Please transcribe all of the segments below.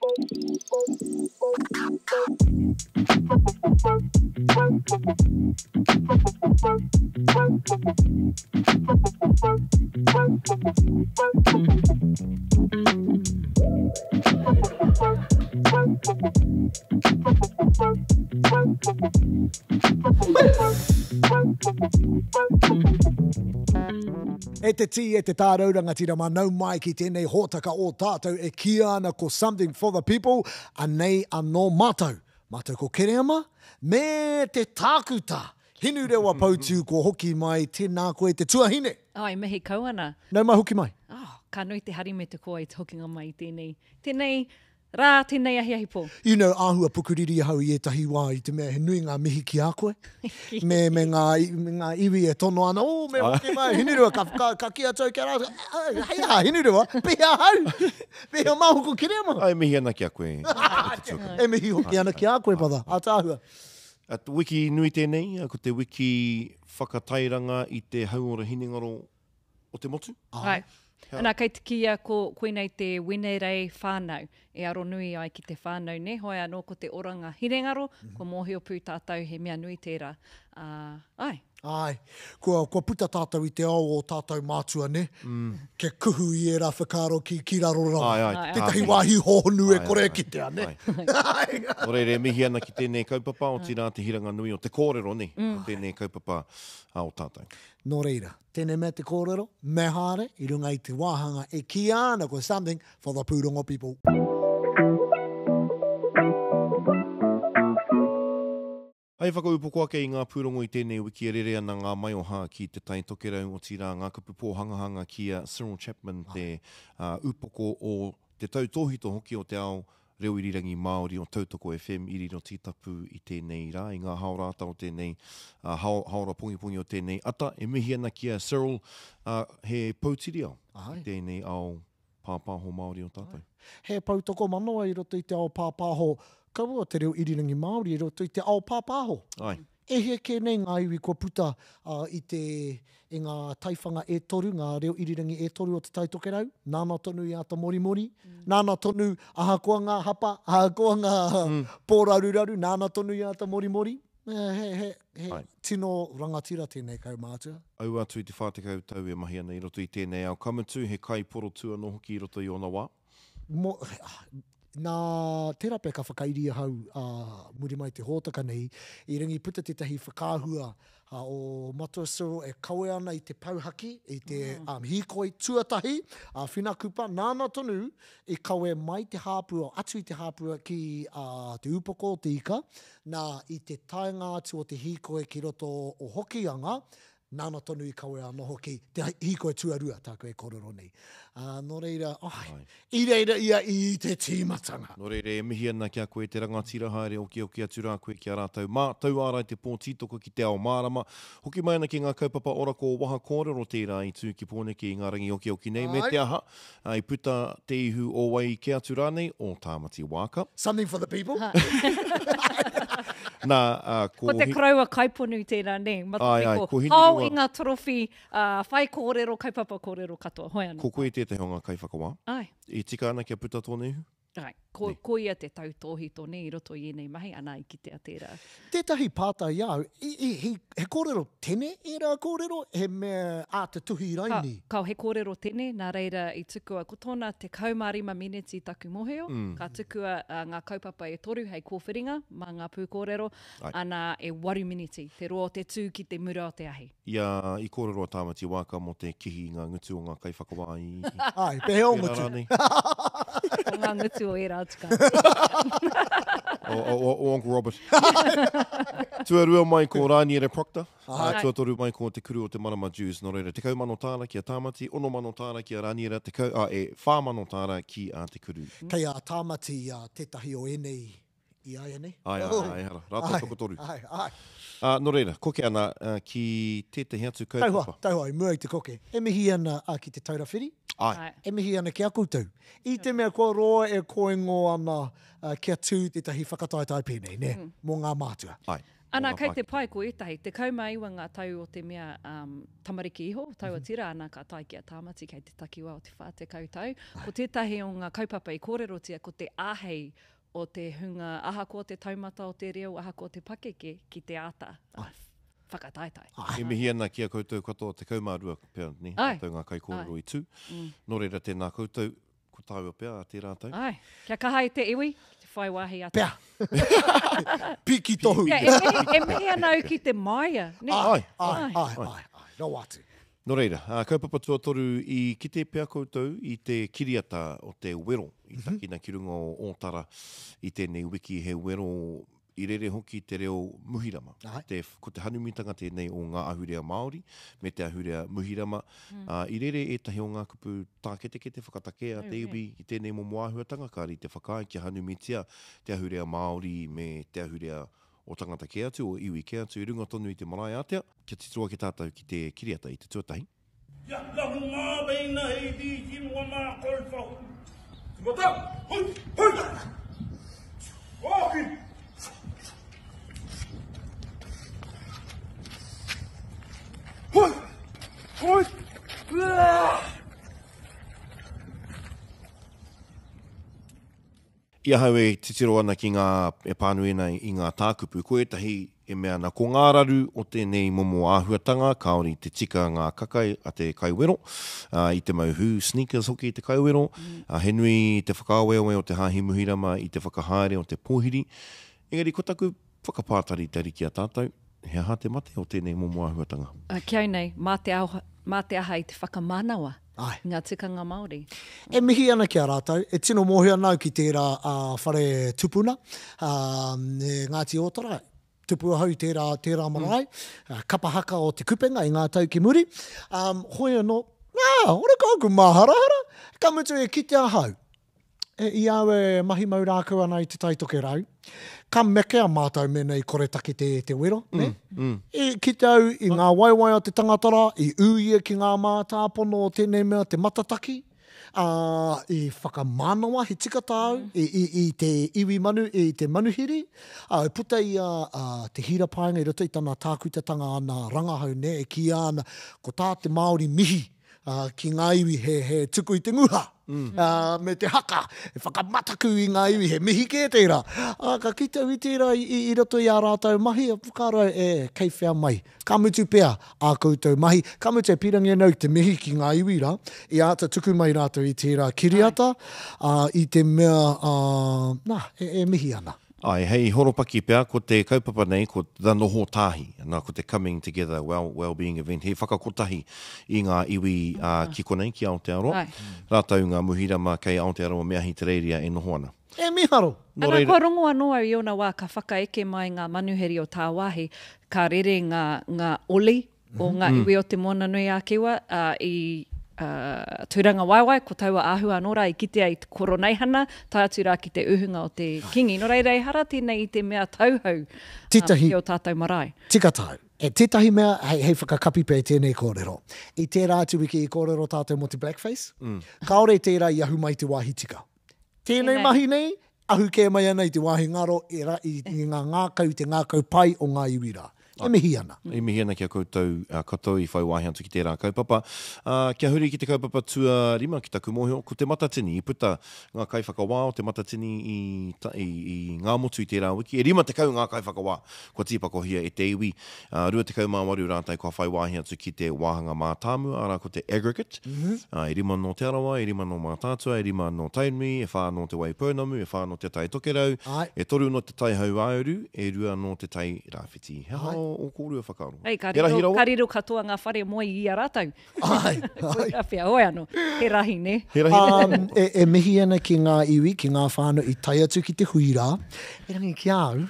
E te tī, e te tārau rangatira mā, nau mai ki tēnei hōtaka o tātou e kīia ana ko Something for the People, anei anō mātou. Mātou ko Kereama, me te tākuta, Hinurewa Poutū kua hoki mai, tēnā koe te tuahine! Oh, e mihi kau ana. Nau mai hoki mai. Oh, ka nui te hari me te koa i te hokinga mai i tēnei, tēnei rā, tēnei ahiahi pō. You know, āhua pukuriri ahau i ētahi wā i te mea he nui ngā mihi ki a koe, me, me ngā, me ngā iwi e tono ana, oh, me hoki mai, Hinurewa, ka, ka, ka kī atu au ki a rātou, hei aha, Hinurewa, pēhea ahau? Pēhea māua ko Kereama? E mihi ana ki a koe, e te tuakana. E mihi hoki ana ki a koe, brother. Ātaahua. A te wiki nui tēnei, ko te wiki whakatairanga i te hauora hinengaro o te motu. Ai. Ana, kei te kīia ko koinei te Wenerei whānau e aronui ai ki te whānau, nē, hoi anō ko te oranga hinengaro, kua mōhio pū tātou he mea nui tērā. Ā, ai. Āe, kua, kua puta tātou i te ao o tātou mātua, nē? Kia kuhu i ērā whakaaro ki, ki raro rawa. Āe, āe. Tētahi wāhi hōhonu e kore e kitea, nē? Āe. Nō reira, e mihi ana ki tēnei kaupapa, otirā te hiranga nui o te kōrero, nē, o tēnei kaupapa o tātou. Nō reira, tēnei mea te kōrero, me haere i runga i te wāhanga e kīia ana ko Something for the Pūrongo People. Hei whakaupoko ake i ngā pūrongo i tēnei wiki e rere ana ngā maioha ki Te Tai Tokerau, otirā ngā kupu pōhangahanga ki a Cyril Chapman te upoko o te tautōhito hoki o te ao reo irirangi Māori o Tautoko FM i riro tītapu i tēnei rā, i ngā haora ata o tēnei, haora pongipongi o tēnei ata. E mihi ana ki a Cyril, he poutiriao i tēnei ao pāpāho Māori o tātou. He poutokomanawa i roto i te ao pāpāho, kaua te reo irirangi Māori i roto i te ao pāpāho. Āe. E hia kē nei ngā iwi kua puta i te, i ngā taiwhanga e toru, ngā reo irirangi e toru o Te Tai Tokerau, nāna tonu i āta morimori, nāna tonu, ahakoa ngā hapa, ahakoa ngā pōraruraru, nāna tonu i āta morimori. He, he, he tino rangatira tēnei kaumātua. Aua atu i te 40 tau e mahi ana i roto i tēnei ao, ka mutu he kaiporotū anō hoki i roto i ōna wā. Mo, nā, tērā pea ka whakairi ahau ā muri mai i te hōtaka nei, i ringi puta tētahi whakaahua o Matua Cyril e kawe ana i te pou haki, i te hīkoi tuatahi a Whina Kupa, nāna tonu i kawe mai te hāpua, atu i te hāpua ki Te Ūpoko o te Ika, Nā, i te taenga atu o te hīkoi ki roto o Hokianga, nāna tonu i kawea anō hoki te hīkoi tuarua, tāku e kōrero nei. Ā, nō reira, āe, i reira ia i te tīmatanga. Nō reira, e mihi ana ki a koe te rangatira haere okioki atu rā koe ki a rātou mā, tauārai te pō tītoko ki te ao mārama. Hoki mai ana ki ngā kaupapa ora ko Waha Kōrero tērā i tū ki Pōneke i ngā rangi okioki nei, me te aha, I puta te ihu o wai kē atu rānei, o Tāmati Wāka. Something for the people. Nā, ā, ko. Ko te koroua kaiponu tērā, nē, matapiko. Ai, ai, Hao i ngā torowhi, ā, whaikōrero, kaupapa kōrero katoa, hoi anō. Ko koe tētahi o ngā kaiwhakawā. Āe. I tika ana kia puta tōna ihu? Āe, ko, ko ia te tautōhito, nē, i roto i ēnei mahi, ana, i kitea tērā. Tētahi pātai i a au, i, i, he, he kōrero tene ērā kōrero, he mea āta tuhi raini? Ka, kao, he kōrero tene, nā reira i tukua, ko tōna 15 meneti taku mohio, ka tukua ngā kaupapa e toru hei kōwhiringa mā ngā pūkōrero, ana, e waru meneti te roa o te tū ki te mura o te ahi. I a, i kōrero a Tāmati Wāka mō te kihi i ngā ngutu o ngā kaiwhakawā i, i, Āe, pēhea o ngutu? rānei. O ngā ngutu o ērā atu ka. O, o, o, o Uncle Robert. Tuarua mai ko Rāniera Proctor. Āe. Tuatoru mai ko Te Kuru o Te Marama Dewes. Nō reira, 10,000 tāra ki a Tāmati, 6,000 tāra ki a Rāniera, tekau, ā, e, 4,000 tāra ki a Te Kuru. Kei a Tāmati tētahi o ēnei I āianei? Āe, āe, āe, ehara. Rātou tokotoru. Āe, āe. Ā, nō reira, koke ana ki tētahi atu kaupapa. Tauhoa, tauhoa, i mua i te koke. E mihi ana ki Te Taura Whiri. Āe. E mihi ana ki a koutou. I te mea kua roa e koingo ana kia tū tētahi whakataetae pēnei, nē, mō ngā mātua. Āe. Ana, kei te pai ko ētahi, 19 ngā tau o te mea um, tamariki iho, taua tira, ana ka tae ki a Tāmati kei te takiwā o te 40 tau. Ko tētahi o ngā kaupapa i kōrerotia ko te āhei o te hunga ahakoa te taumata o te reo, ahakoa te pakeke, ki te āta whakataetae. E mihi ana ki a koutou katoa, 12 pea, ne, rātou ngā kaikōrero i tū. Nō reira, tēnā koutou, ko tāua pea a tērā tau. Āe, kia kaha e te iwi, ki te whai wāhi atu. Pea. Piki tohu. Kia, e mihi, e mihi ana au ki te māia, ne? Āe, āe, āe, āe, āe, rawa atu. Nō reira, kaupapa tuatoru i kite pea koutou i te kiriata o te wero i takina ki runga o Ōtara i tēnei wiki, he wero i rere hoki te reo Muhirama. Te, ko te hanumitanga tēnei o ngā ahurea Māori me te ahurea Muhirama. Ā, i rere ētahi o ngā kupu tāketekete whakatakē a te iwi i tēnei momo āhuatanga, kāre i te whakaae kia hanumitia te ahurea Māori me te ahurea o tangata kē atu, o iwi kē atu i runga tonu i te marae ātea. Kia titiro ake tātou ki te kiriata i te tuatahi. Ya'lamu ma baina aydihim wa ma khalfahum. Timata! Hoi! Hoi! Oki! Hoi! Hoi! I ahau e titiro ana ki ngā, e pānui ana i ngā tākupu, ko ētahi e mea ana ko ngā raru o tēnei momo āhuatanga, kāore i te tika ngā kakai a te kaiwero, ā, i te mau hū, sneakers hoki te kaiwero, ā, he nui te whakaaweawe o te Hāhi Muhirama i te whakahaere o te pōhiri. Engari ko taku whakapātaritari ki a tātou, he aha te mate o tēnei momo āhuatanga? Ki au nei, mā te ao, mā te aha i te whakamanawa i ngā tikanga Māori. E mihi ana ki a rātou, e tino mōhio ana au ki tērā whare tupuna, Ngāti Ōtara, tupu ahau i tērā, tērā marae, kapa haka o Te Kupenga i ngā tau ki muri. Hoi anō, ā, ora kau aku māharahara, ka mutu e kite ahau, I a au e mahi mau rākau ana i Te Tai Tokerau, ka mekea mātou mēnā i koretake te, te wero, nē? I kite au i ngā waewae a te tangata rā, i ū ia ki ngā mātāpono o tēnei mea te matataki, ā, i whakamānawa, he tika tāu, i, i, i te iwi manu, i te manuhiri, ā, i puta i a, a Te Hira Paenga i roto i tana tākutatanga ana rangahau, nē, e kīia ana, ko tā te Māori mihi, ā, ki ngā iwi he, he tuku i te nguha, ā, me te haka, he whakamataku i ngā iwi, he mihi kē tērā. Ā, ka kite au i tērā i, i, i roto i ā rātou mahi, whakaaro au, e, kei whea mai. Ka mutu pea ā koutou mahi, ka mutu e pīrangi ana au ki te mihi ki ngā iwi rā, i āta tuku mai rātou i tērā kiriata, ā, i te mea, ā, nā, e, e mihi ana. Āe, hei horopaki pea, ko te kaupapa nei, ko The Noho Tāhi, nā, ko te Coming Together Well, Wellbeing Event, he whakakotahi i ngā iwi ki konei, ki Aotearoa, rātou ngā Muhirama kei Aotearoa me Ahitereiria e noho ana. E miharo! Nō Ana, reira. kua rongo anō au i ōna wā ka whakaeke mai ngā manuhiri o tāwāhi, ka rere ngā, ngā oli o ngā iwi o Te Moananui-a-Kiwa, ā, i Tūrangawaewae, ko taua āhua anō rā i kitea i te koroneihana, tae atu rā ki te uhunga o te Kīngi. Nō reira, ehara tēnei i te mea tauhou ki ō tātou marae. Tika tāu. E, tētahi mea hei, hei whakakapi pea i tēnei kōrero. I tērā atu wiki i kōrero tātou mō te blackface. Kāore tērā i ahu mai i te wāhi tika. Tēnei mahi nei, ahu kē mai ana i te wāhi ngaro i, i, i ngā ngākau, i te ngākau pai o ngā iwi rā. E mihi ana. E mihi ana ki a koutou katoa i whai wāhi atu ki tērā kaupapa. Kia huri ki te kaupapa tuarima, ki taku mōhio, ko Te Matatini. I puta ngā kaiwhakawā o Te Matatini i, i, i Ngāmotu i tērā wiki. E 50 ngā kaiwhakawā kua tīpakohia e te iwi. 28 rātou kua whai wāhi atu ki te wāhanga mātāmua, arā ko te aggregate. E rima nō Te Arawa, e rima nō Mātaatua, e rima nō Tainui, e whā nō Te Waipounamu, e whā nō Te Tai Tokerau, e toru nō Te Tai Hauāuru, e rua nō Te Tai Rāwhiti. He aha ō kōrua whakaaro? Hei, ka riro, ka riro katoa ngā whare moe i a rātou. Āe, āe. Koirā pea, hoi anō, he rahi, nē? He rahi rawa. E, e mihi ana ki ngā iwi, ki ngā whānau i tae atu ki te hui rā. Erangi ki a au,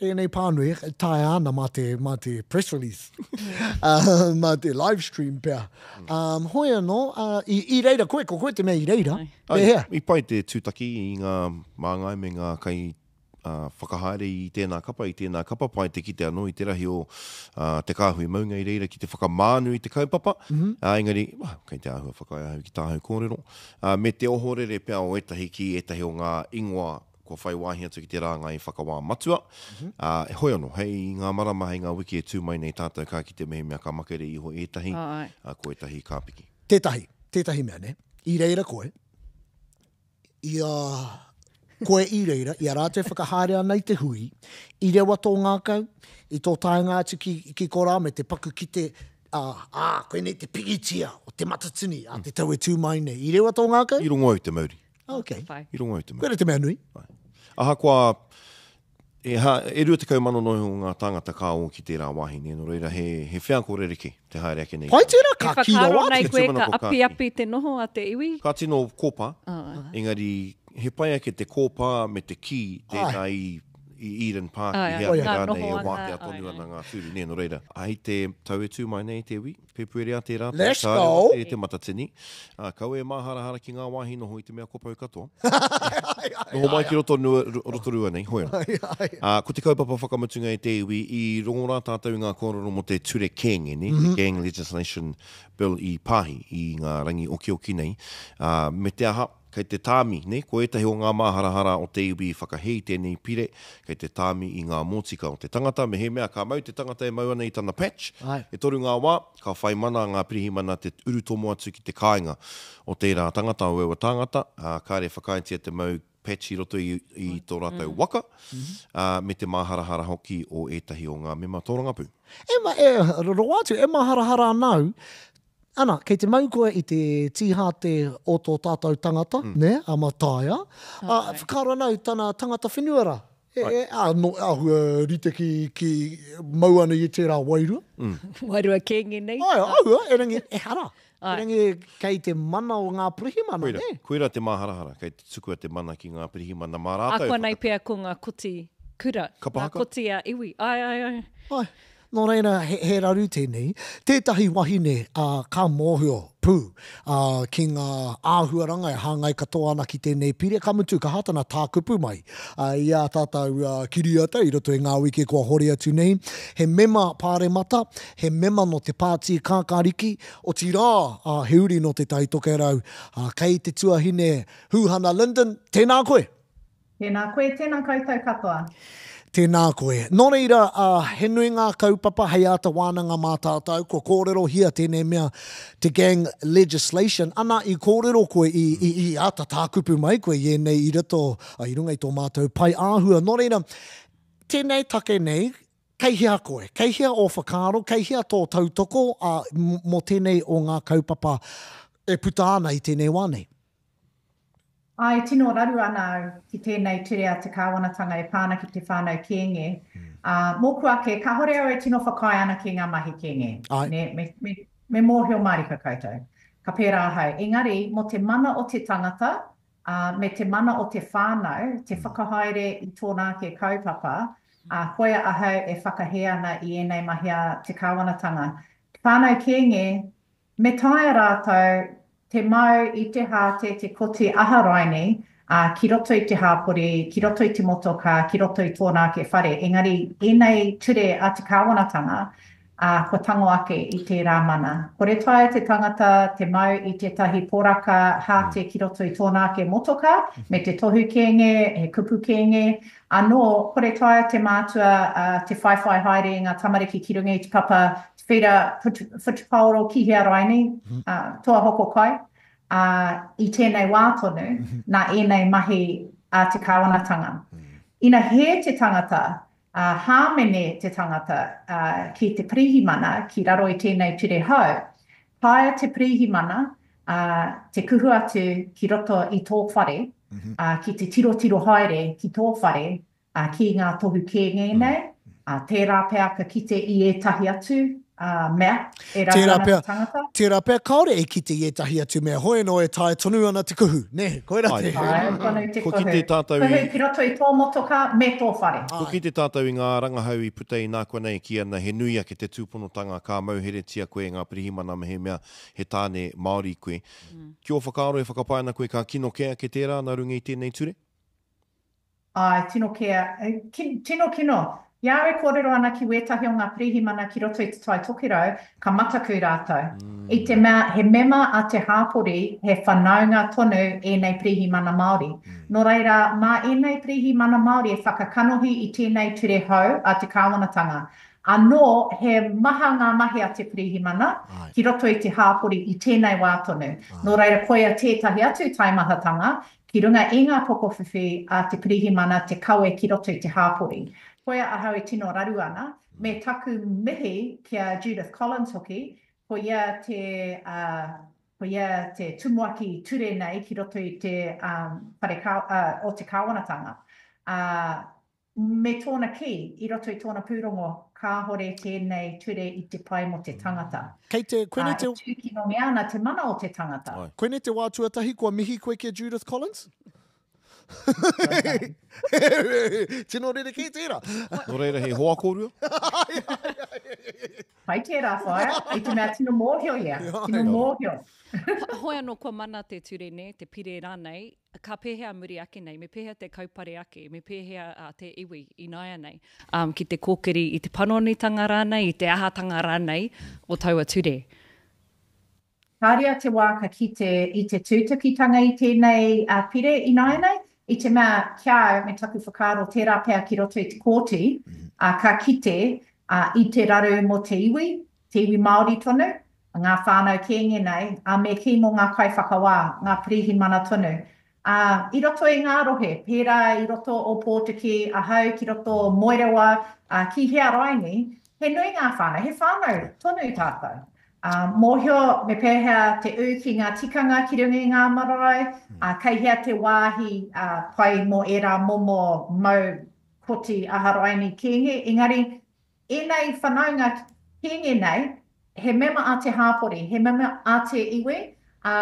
ēnei pānui, e taea ana mā te, mā te press release, uh, mā te live stream pea. Um, hoi anō, uh, i, i reira koe, ko koe te mea i reira, pēhea? I pai te tūtaki i ngā māngai me ngā kai uh, whakahaere i tēnā kapa, i tēnā kapa, pai te kite anō i te rahi o uh, te kāhui maunga i reira ki te whakamānu i te kaupapa, mm -hmm. uh, engari, well, kei te āhua whakaae ahau ki tāhau kōrero, uh, me te ohorere pea o ētahi ki ētahi o ngā ingoa. kua whai wāhi atu ki te rāngai whakawā matua. Ā, heoi anō, hei ngā marama, hei ngā wiki e tū mai nei tātou ka kite mehemea ka makere iho ētahi, ā, ko ētahi ka piki. Tētahi, tētahi mea, nē, i reira koe, i a koe i reira, i a rātou e whakahaere ana i te hui, i rewa tō ngākau, i tō taenga atu ki, ki korā me te paku kite, ā, ā, koinei te pikitia o Te Matatini a te tau e tū mai nei. I rewa tō ngākau? I rongo au te mauri. Ok. I rongo au te mauri. Koira te mea nui. Ahakoa, E, ha, e 20 mano noa iho ngā tāngata ka ō ki tērā wāhi, nē, nō reira he, he wheako rerekē te haere ake nei. Pai tērā, ka He kī rawa whakaaro atu. nei koe ka Tūmanako ka kī. apiapi te noho a te iwi? Ka tino kōpā, engari he pai ake te kōpā me te kī tēnā i, i Eden Park, i hea ake rānei e wātea tonu ana ngā tūru, nē, nō reira. Hei te tau e tū mai nei te iwi, Pēpuere a tērā tau, Let's ka go! rewa te, te Matatini. Ā, kaua e māharahara ki ngā wāhi noho i te mea kua pau katoa. Noho mai ki roto nua, Rotorua nei, hoi anō. Ā, ko te kaupapa whakamutunga e te iwi, i rongo rā tātou i ngā kōrero mō te ture kēnge, nē, te Gang Legislation Bill i pāhi i ngā rangi okioki nei, ā, me te aha, Kei te tāmi, nē, ko ētahi o ngā māharahara o te iwi i whakahē i tēnei pire, kei te tāmi i ngā mōtika o te tangata, mehemea ka mau te tangata e mau ana i tana patch, e toru ngā wā, ka whai mana ngā pirihimana te urutomo atu ki te kāinga o tērā tangata, o aua tāngata, ā, kāre e whakaaetia te mau patch i roto i, i tō rātou waka, ā, me te māharahara hoki o ētahi o ngā mema tōrangapū. E, e, roa atu, e māharahara ana au, Ana, kei te mau koe i te tīhāte o tō tātou tangata, nē, a Mataia. Ā, whakaaro ana au tana tangata whenua rā. E, e, ā, nō, āhua rite ki, ki, mau ana i tērā wairua. Wairua kēnge nei. Āe, āhua, erangi, ehara. Erangi, kei te mana o ngā pirihimana, Koira, nē. koira te māharahara, kei te tukua te mana ki ngā pirihimana mā rātou e Ākuanei pea ko ngā koti kura, Kapa ngā haka? koti a iwi. Āe, āe, āe. Āe. Nō reira, he, he raru tēnei. Tētahi wahine, ā, ka mōhio pū, ā, ki ngā āhuaranga e hāngai katoa ana ki tēnei pire, ka mutu, ka hā tana tākupu mai, ā, i ā tātou, ā, kiriata i roto i ngā wiki kua hori atu nei. He mema pāremata, he mema nō te Pāti Kākāriki, otirā, ā, he uri nō Te Tai Tokerau, ā, kei te tuahine Huhana Lyndon, tēnā koe! Tēnā koe, tēnā koutou katoa. Tēnā koe. Nō reira, he nui ngā kaupapa hei āta wānanga mā tātou. Kua kōrerohia tēnei mea te gang legislation. Ana, i kōrero koe, i, i, i āta tākupu mai koe i ēnei i roto, i runga i tō mātou pae āhua. Nō reira, tēnei take nei, kei hea koe? Kei hea ō whakaaro? Kei hea tō tautoko, ā, mō tēnei o ngā kaupapa e puta ana i tēnei wā nei? Āe, tino raru ana au ki tēnei ture a te kāwanatanga e pā ana ki te whānau kēnge. Ā, mōku ake, kāhore au e tino whakaae ana ki ngā mahi kēnge. Nē, me, me, me mōhio mārika koutou. Ka pērā ahau. Engari, mō te mana o te tangata, ā, me te mana o te whānau, te whakahaere i tōna ake kaupapa, ā, koia ahau e whakahē ana i ēnei mahi a te kāwanatanga. Whānau kēnge, Me taea rātou te mau i te hāte, te koti, aha raini, ā, ki roto i te hāpori, ki roto i te motokā, ki roto i tōna ake whare. Engari, ēnei ture a te kāwanatanga, ā, kua tango ake i tērā mana. Kore taea te tangata te mau i tētahi poraka hāte ki roto i tōna ake motokā, me te tohu kēnge, he kupu kēnge, anō, kore taea te mātua, ā, te whaiwhai haere i ngā tamariki ki runga i te papa Whira whutupaoro ki hea raini, toa hoko kai, ā, i tēnei wā tonu, nā ēnei mahi a te kāwanatanga. Ina hē te tangata, ā, hāmene te tangata, ā, ki te pirihimana ki raro i tēnei ture hou, taea te pirihimana, ā, te kuhu atu ki roto i tō whare, ā, ki te tirotiro haere ki tō whare, ā, ki ngā tohu kēnge nei, ā, tērā pea ka kite i ētahi atu, ā, mea e raru ana te tangata. Tērā pea kāore e kite i ētahi atu mea, hoi anō e taea tonu ana te kuhu, nē, koirā te. Taea tonu te kuhu. Kuhu ki roto i tō motokā me tō whare. Kua kite tātou i ngā rangahau i puta inākuanei e kī ana he nui ake te tūponotanga ka mauheretia koe e ngā pirihimana mehemea he tāne Māori koe. Ki ō whakaaro e whakapae ana koe ka kino kē ake tērā nā runga i tēnei ture? Āe, tino kē, tino kino. I a au e kōrero ana ki wētahi o ngā pirihimana ki roto i Te Tai Tokerau, ka mataku rātou. I te mea he mema a te hāpori, he whanaunga tonu ēnei pirihimana Māori. Nō reira, mā ēnei pirihimana Māori e whakakanohi i tēnei ture hou a te kāwanatanga. Anō, he maha ngā mahi a te pirihimana ki roto i te hāpori i tēnei wā tonu. Nō reira, koia tētahi atu taimahatanga ki runga i ngā pokowhiwhi a te pirihimana te kawe ki roto i te hāpori. Koia ahau e tino raru ana, me taku mihi ki a Judith Collins hoki, ko ia te, ko ia te tumuaki ture nei ki roto i te whare o te kāwanatanga. Me tōna kī, i roto i tōna pūrongo, kāhore tēnei ture i te pai mō te tangata. Kei te, koinei te. Ā, e tūkinongia ana te mana o te tangata. Koinei te wā tuatahi kua mihi koe ki a Judith Collins? Tuatahi. Tino rerekē tērā. Nō reira, he hoa kōrua? Pai tērā, whaea, i te mea tino mōhio ia, tino mōhio. Hoi anō, kua mana te ture, nē, te pire rānei, Ka pēhea muri ake nei? Me pēhea te kaupare ake? Me pēhea te iwi ināianei ki te kōkiri i te panonitanga rānei, i te ahatanga rānei o taua ture? Tāria te wā ka kite i te tūtukitanga i tēnei pire ināianei, i te mea ki a au me taku whakaaro tērā pea ki roto i te kōti, ka kite i te raru mō te iwi, te iwi Māori tonu, ngā whānau kēnge nei, ā, me kī mō ngā kaiwhakawā, ngā pirihimana tonu. Ā, i roto i ngā rohe, pērā i roto o Pōtiki, ahau ki roto o Moerewa, ā, ki hea raini, he nui ngā whānau, he whānau tonu tātou. Ā, mōhio me pēhea te ū ki ngā tikanga ki runga i ngā marae, ā, kei hea te wāhi, ā, pai mō ērā momo mau koti aha raini kēnge, engari, Ēnei whanaunga kēnge nei, he mema a te hāpori, he mema a te iwi, ā,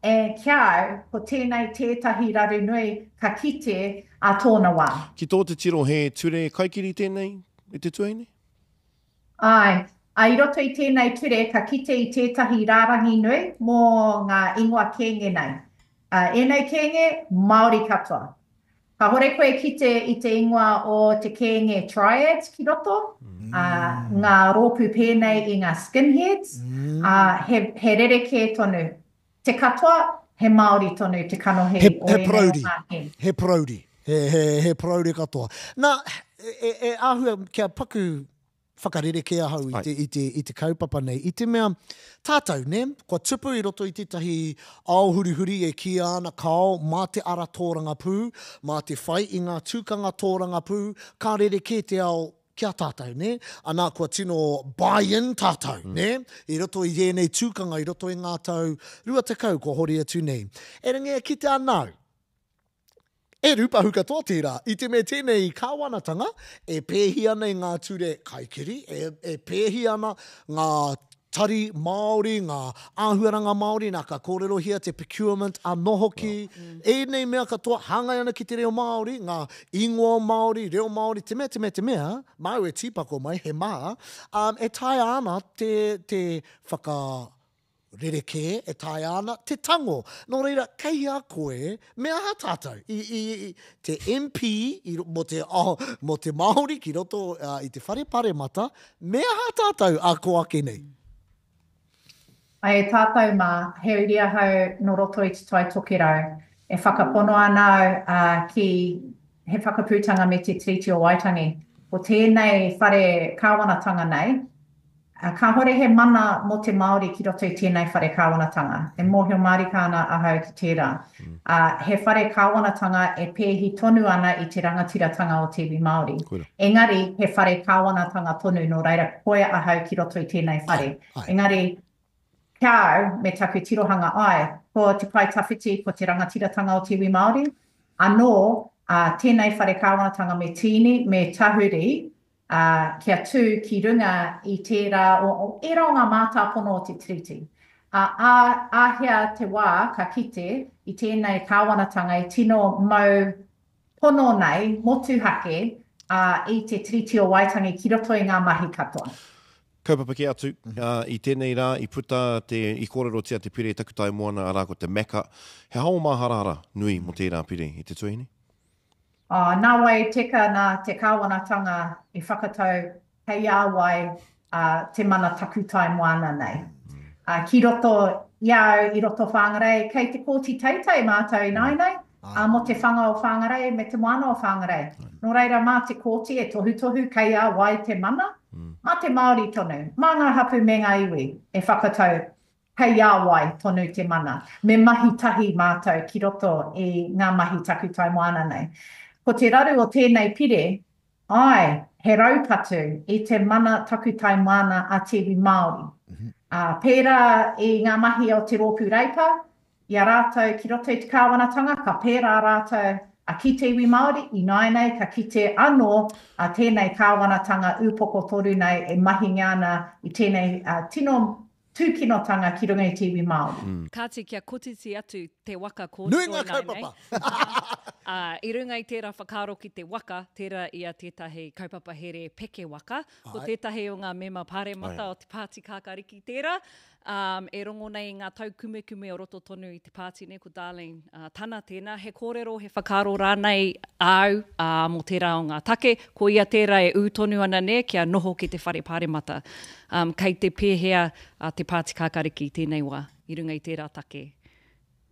e, ki a au, ko tēnei tētahi raru nui ka kite ā tōna wā. Ki tō te tiro he ture kaikiri tēnei e te tuahine? Āe. Ā, i roto i tēnei ture ka kite i tētahi rārangi nui mō ngā ingoa kēnge nei. Ā, ēnei kēnge, Māori katoa. Kāhore koe e kite i te ingoa o te kēnge Triads ki roto, ā, ngā rōpū pēnei i ngā Skinheads, ā, he, he rerekē tonu. Te katoa, he Māori tonu te kanohi He, o he ēnei o parauri. ngā kēnge. He parauri. He, he, he parauri katoa. Nā, e, e āhua kia paku whakarerekē ahau i te, i te, i te kaupapa nei. I te mea, tātou, nē, kua tupu i roto i tētahi ao hurihuri e kīia ana kāo mā te ara tōrangapū, mā te whai i ngā tūkanga tōrangapū, ka rerekē te ao ki a tātou, nē? Anā, kua tino buy in tātou, nē? I roto i ēnei tūkanga, i roto i ngā tau 20 kua hori atu nei. Erangi e kite ana au, E rūpahu katoa tērā, i te mea tēnei kāwanatanga e pēhi ana i ngā ture kaikiri, e, e pēhi ana ngā tari Māori, ngā āhuaranga Māori, nā ka kōrerohia te procurement anō hoki, ēnei mea katoa hāngai ana ki te reo Māori, ngā ingoa Māori, reo Māori, te mea, te mea, te mea, māu e tīpako mai, he mā, um, e taea ana te, te whaka, rerekē e taea ana te tango. Nō reira, kei a koe, me aha tātou? I, i, i, te MP i, mō te, oh, mō te Māori ki roto uh, i te whare paremata, me aha tātou a ko ake nei? Ai e tātou mā, he uri ahau nō roto i Te Tai Tokerau. E whakapono ana au uh, ki He Whakaputanga me Te Tiriti o Waitangi. Ko tēnei whare kāwanatanga nei, Kāhore he mana mō te Māori ki roto i tēnei whare kāwanatanga. E mōhio mārika ana ahau ki tērā. Ā, he whare kāwanatanga e pēhi tonu ana i te rangatiratanga o te iwi Māori. Engari, he whare kāwanatanga tonu, nō reira, koia ahau ki roto i tēnei whare. Engari, ki a au, me taku tirohanga, āe, ko te pae tawhiti, ko te rangatiratanga o te iwi Māori. Anō, ā, tēnei whare kāwanatanga me tīni, me tahuri, ā, kia tū ki runga i tērā o, o ērā o ngā mātāpono o te Tiriti. Ā, ā, āhea te wā ka kite i tēnei kāwanatanga e tino mau pono nei, motuhake, ā, i te Tiriti o Waitangi ki roto i ngā mahi katoa. Kaupapa kē atu, ā, i tēnei rā i puta te, i kōrerotia te pire takutai moana, arā ko te MACA. He aha ō māharahara nui mō tērā pire i te tuahine? Nā wai teka nā te kāwanatanga i whakatau kei a wai te mana takutai moana nei. Ki roto i a au i roto Whangarei, kei te Kōti Teitei mātou ināinei, mō te whanga o Whangarei me te moana o Whangarei. Nō reira mā te Kōti e tohutohu kei a wai te mana, mā te Māori tonu, mā ngā hapū me ngā iwi e whakatau kei a wai tonu te mana. Me mahi tahi mātou ki roto i ngā mahi takutai moana nei. Ko te raru o tēnei pire, āe, he raupatu i te mana takutai moana a te iwi Māori. Ā, pērā i ngā mahi o te Rōpū Reipa, i a rātou ki roto i te kāwanatanga, ka pērā rātou a ki te iwi Māori, ināianei ka kite anō a tēnei kāwanatanga upoko toru nei e mahingia ana i tēnei tino tūkinotanga ki runga i te iwi Māori. Kāti kia kotiti atu te waka Nui kōrero ngā ināianei, kaupapa! ā, i runga i tērā whakaaro ki te waka, tērā ia tētahi kaupapa here peke waka, ko Āe. tētahi o ngā mema pāremata Āe. o te Pāti Kākāriki tērā, ā, e rongo nei i ngā taukumekume o roto tonu i te pāti nei, ko Darlene Tana tēnā, he kōrero, he whakaaro rānei āu, ā, mō tērā o ngā take, ko ia tērā e ū tonu ana nē, kia noho ki te whare pāremata. Ā, kei te pēhea te Pāti Kākāriki i tēnei wā, i runga i tērā take?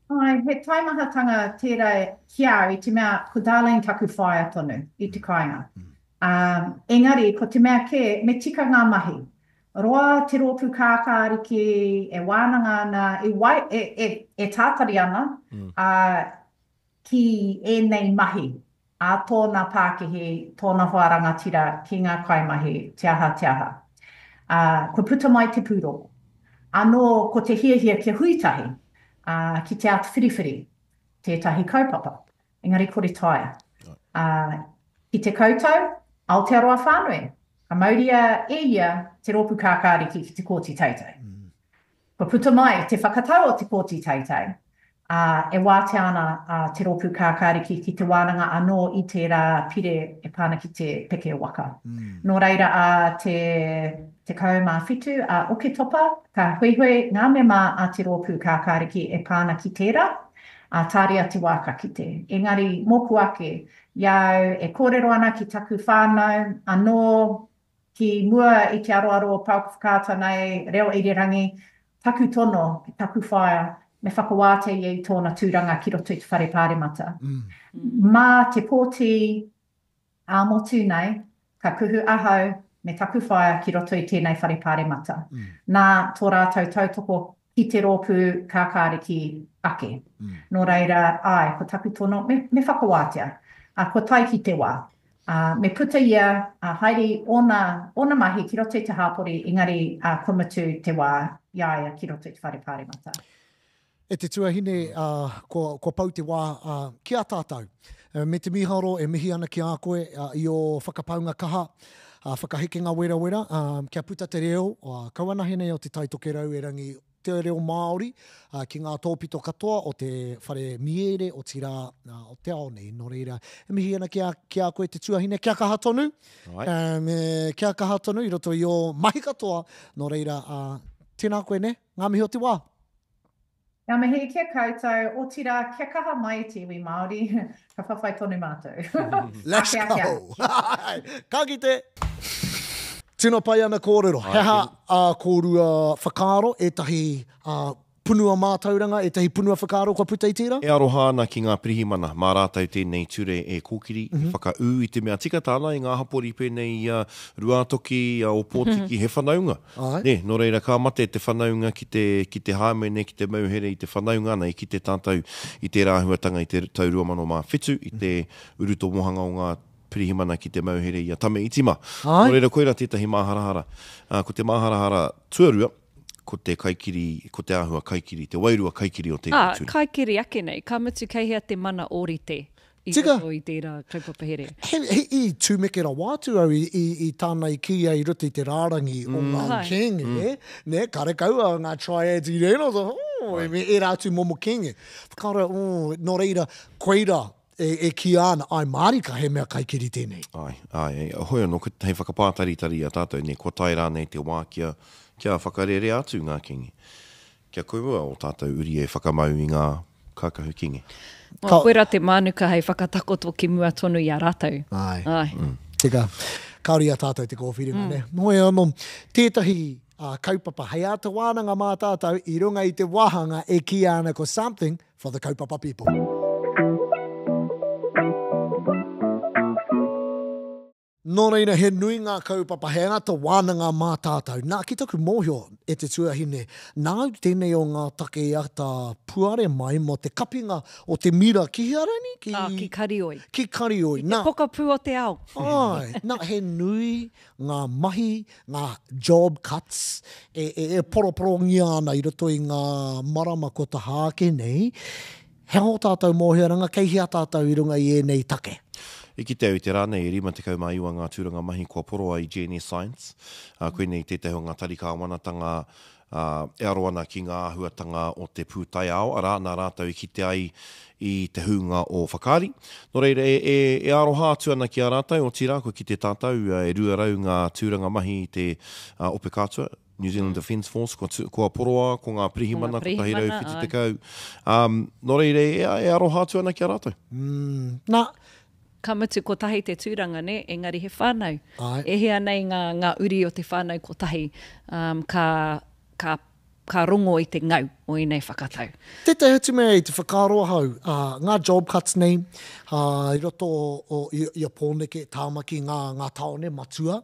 Āe, he taimahatanga tērā ki a au i te mea ko Darlene taku whaea tonu i te kāinga. Ā, engari ko te mea kē, me tika ngā mahi. Roa te rōpū kākāriki e wānanga ana, e wai, e, e, e tātari ana, ā, ki ēnei mahi a tōna pākihi, tōna hoa rangatira ki ngā kaimahi, te aha, te aha. Ā, kua puta mai te pūrongo. Anō ko te hiahia kia hui tahi, ā, ki te āta whiriwhiri tētahi kaupapa. Engari kore taea. Ā, ki te koutou, Aotearoa whānui, ka mauria e ia te rōpū kākāriki ki te Kōti Teitei. Kua puta mai te whakatau o te Kōti Teitei, ā, e wātea ana a Te Rōpū Kākāriki ki te wānanga anō i tērā pire e pā ana ki te peke waka. Nō reira ā te 17 a Oketopa ka huihui ngā mema a Te Rōpū Kākāriki e pā ana ki tērā, ā, tāria te wā ka kite. Engari, mōku ake, i a au e kōrero ana ki taku whānau anō, Ki mua i te aroaro o Pouaka Whakaata nei, reo irirangi, taku tono ki taku whaea, me whakawātea ia i tōna tūranga ki roto i te Whare Pāremata. Mā te pōti ā-motu nei, ka kuhu ahau me taku whaea ki roto i tēnei Whare Pāremata. Nā tō rātou tautoko ki te rōpū kākāriki ake. Nō reira, āe, ko taku tono, me, me whakawātea. Ā, kua tae ki te wā. Ā, me puta ia, ā, haere i ōna, ōna mahi ki roto i te hāpori, engari, ā, kua mutu te wā i a ia ki roto i te whare pāremata. E te tuahine, ā, kua, kua pau te wā, ā, ki a tātou. Me te mīharo e mihi ana ki a koe, ā, i ō whakapaunga kaha, ā, whakahekenga werawera, ā, kia puta te reo, ā, kaua nahe nei o Te Tai Tokerau erangi te reo Māori, ā, ki ngā tōpito katoa o te whare miere, otirā, ā, o te ao nei. Nō reira, e mihi ana ki a, ki a koe te tuahine, kia kaha tonu, ā, me, kia kaha tonu i roto i ō mahi katoa. Nō reira, ā, tēnā koe, nē, ngā mihi o te wā. Ngā mihi ki a koutou, otirā, kia kaha mai te iwi Māori, ka whawhai tonu mātou. Let's Ake, ake, go! ake. Ka kite! Tino pai ana kōrero. He aha ā kōrua whakaaro, ētahi punua mātauranga, ētahi punua whakaaro kua puta i tērā? E aroha ana ki ngā pirihimana, mā rātou tēnei ture e kōkiri, e whakaū i te mea tika tāna i ngā hapori pēnei i a Ruātoki, i a Ōpōtiki, he whanaunga. Āe. Nē, nō reira ka mate te whanaunga ki te, ki te hāmene, ki te mauhere i te whanaunga ana i kite tātou i tērā āhuatanga i te tau 2007, i te urutomohanga o ngā pirihimana ki te mauhere i a Tame Iti mā. Āe. Nō reira koirā tētahi māharahara. Ā, ko te māharahara tuarua, ko te kaikiri, ko te āhua kaikiri, te wairua kaikiri o tēnei Ā, ture. kaikiri ake nei, ka mutu kei hea te mana ōrite i Tika. roto i tērā kaupapa here. He, he, i tumeke rawa atu au i, i, i tāna i kī ai i roto i te rārangi o ngā Hai. kēnge, mm. nē, karekau a ngā triads i reira, so, oh, e, me ērā atu momo kēnge. Whakaaro, oh, nō reira, koirā e, e kīia ana, ai mārika he mea kaikiri tēnei. Āe, āe, hoi anō, ko, hei whakapātaritari i a tātou, nē, kua tae rānei te wā kia, kia whakarerea atu ngā kēnge. Kia kaua ō tātou uri e whakamau i ngā. Kākahu Kingi. Well, koira te mānuka hei whakatakoto ki mua tonu i a rātou. Āe. Āe. Mm. Tika. Kāore i a tātou te kōwhiringa, mm. ne? Hoi anō, tētahi uh, kaupapa hei āta wānanga mā tātou i runga i te wāhanga e kīia ana ko something for the kaupapa people. Nō reira, he nui ngā kaupapa, he āta wānanga mā tātou. Nā, ki taku mōhio, e te tuahine, nāu tēnei o ngā take i āta puare mai mō te kapinga o te mira ki hea rānei? Ki, Ā, ki Karioi. Ki Karioi. Ki te pokapū o te ao. Āe. Nā, he nui ngā mahi, ngā job cuts e, e, e poroporongia ana i roto i ngā marama kua taha ake nei. He aha ō tātou mōhioranga, kei hea tātou i runga i ēnei take? I kite au i te rā nei, e 59 ngā tūranga mahi kua poroa i GNS Science, ā, koinei tētahi o ngā tari kāwanatanga, ā, e aro ana ki ngā āhuatanga o te pūtaiao, arā, nā rātou i kite ai i te hūnga o Whakaari. Nō reira, e, e, e aroha atu ana ki a rātou, otirā, kua kite tātou, e 200 ngā tūranga mahi i te Ope Kātua, New Zealand Defence Force, kua, tu, kua poroa, ko ngā pirihimana, ko 170. Um, nō reira, e, e aroha atu ana ki a rātou. Mm, nā. Ka mutu, kotahi te tūranga, nē, engari he whānau. Ai. E hia nei ngā, ngā uri o te whānau kotahi, um, ka, ka, ka rongo i te ngau o ēnei whakatau. Tētahi atu mea i te whakaaro ahau, ā, ngā job cuts nei, ā, i roto o, i, i a Pōneke, Tāmaki, ngā, ngā tāone matua,